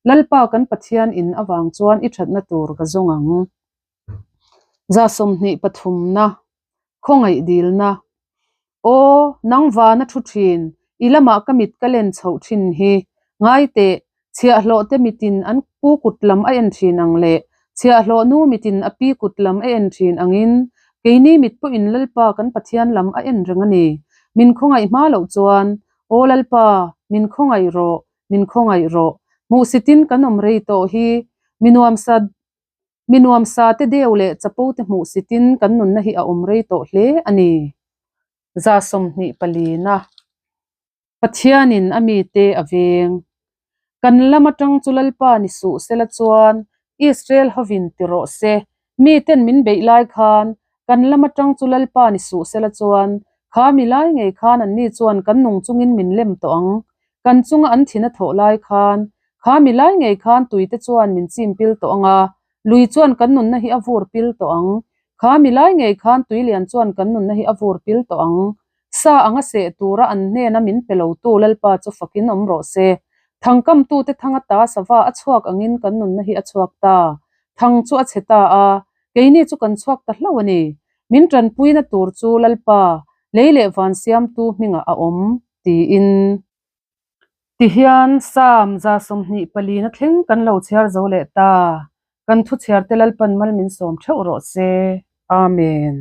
Lalpa kan Pathian in avang chuan i thatna tur ka zawng ang. 23. Khawngaih dilna. Aw, nang vana thu thin, i lamah ka mit ka len chhoh thin hi. Ngai teh, chhiahhlawh te mitin an pu kut lam a en thin ang leh chhiahhlawh nu mitin a pi kut lam a en thin angin keini mit pawhin Lalpa kan Pathian lam a en reng a ni. Min khawngaih hma loh chuan, Aw Lalpa, min khawngaih rawh, min khawngaih rawh. Hmuhsitin kan awm rei tawh hi, mi nuamsa Mi nuamsa te deuh leh chapo te hmuh sitin kan nunna hi a awm rei tawh hle a ni. 24. Pathianin a mite a veng. Kan lam atang chu Lalpa ni suh sela chuan Israel hovin ti rawh se. Miten min beih lai khan kan lam atang chu Lalpa ni suh sela chuan Kha mi lai ngei khan anni chuan kan nung chungin min lem tawh ang. Kan chunga an thin a thawh lai khan, kha mi lai ngei khan tuite chuan min chim pil tawh ang a, lui chuan kan nunna hi a vur pil tawh ang. Kha mi lai ngei khan tui lian chuan kan nunna hi a vur pil tawh ang. Sa anga seh tura an hnena min pe lotu Lalpa chu fakin awm rawh se. Thangkamtute thang ata sava a chhuak angin kan nunna hi a chhuak ta. Thang chu a chhe ta a, keini chu kan chhuak ta hlauh a ni. Min tanpuina tur chu Lalpa, lei leh van siamtu hmingah a awm, tiin. Tihian Psalm 24 na thleng kan lo chhiar zo leh ta. Kan thu chhiarte Lalpan mal min sawm theuh rawh se. Amen.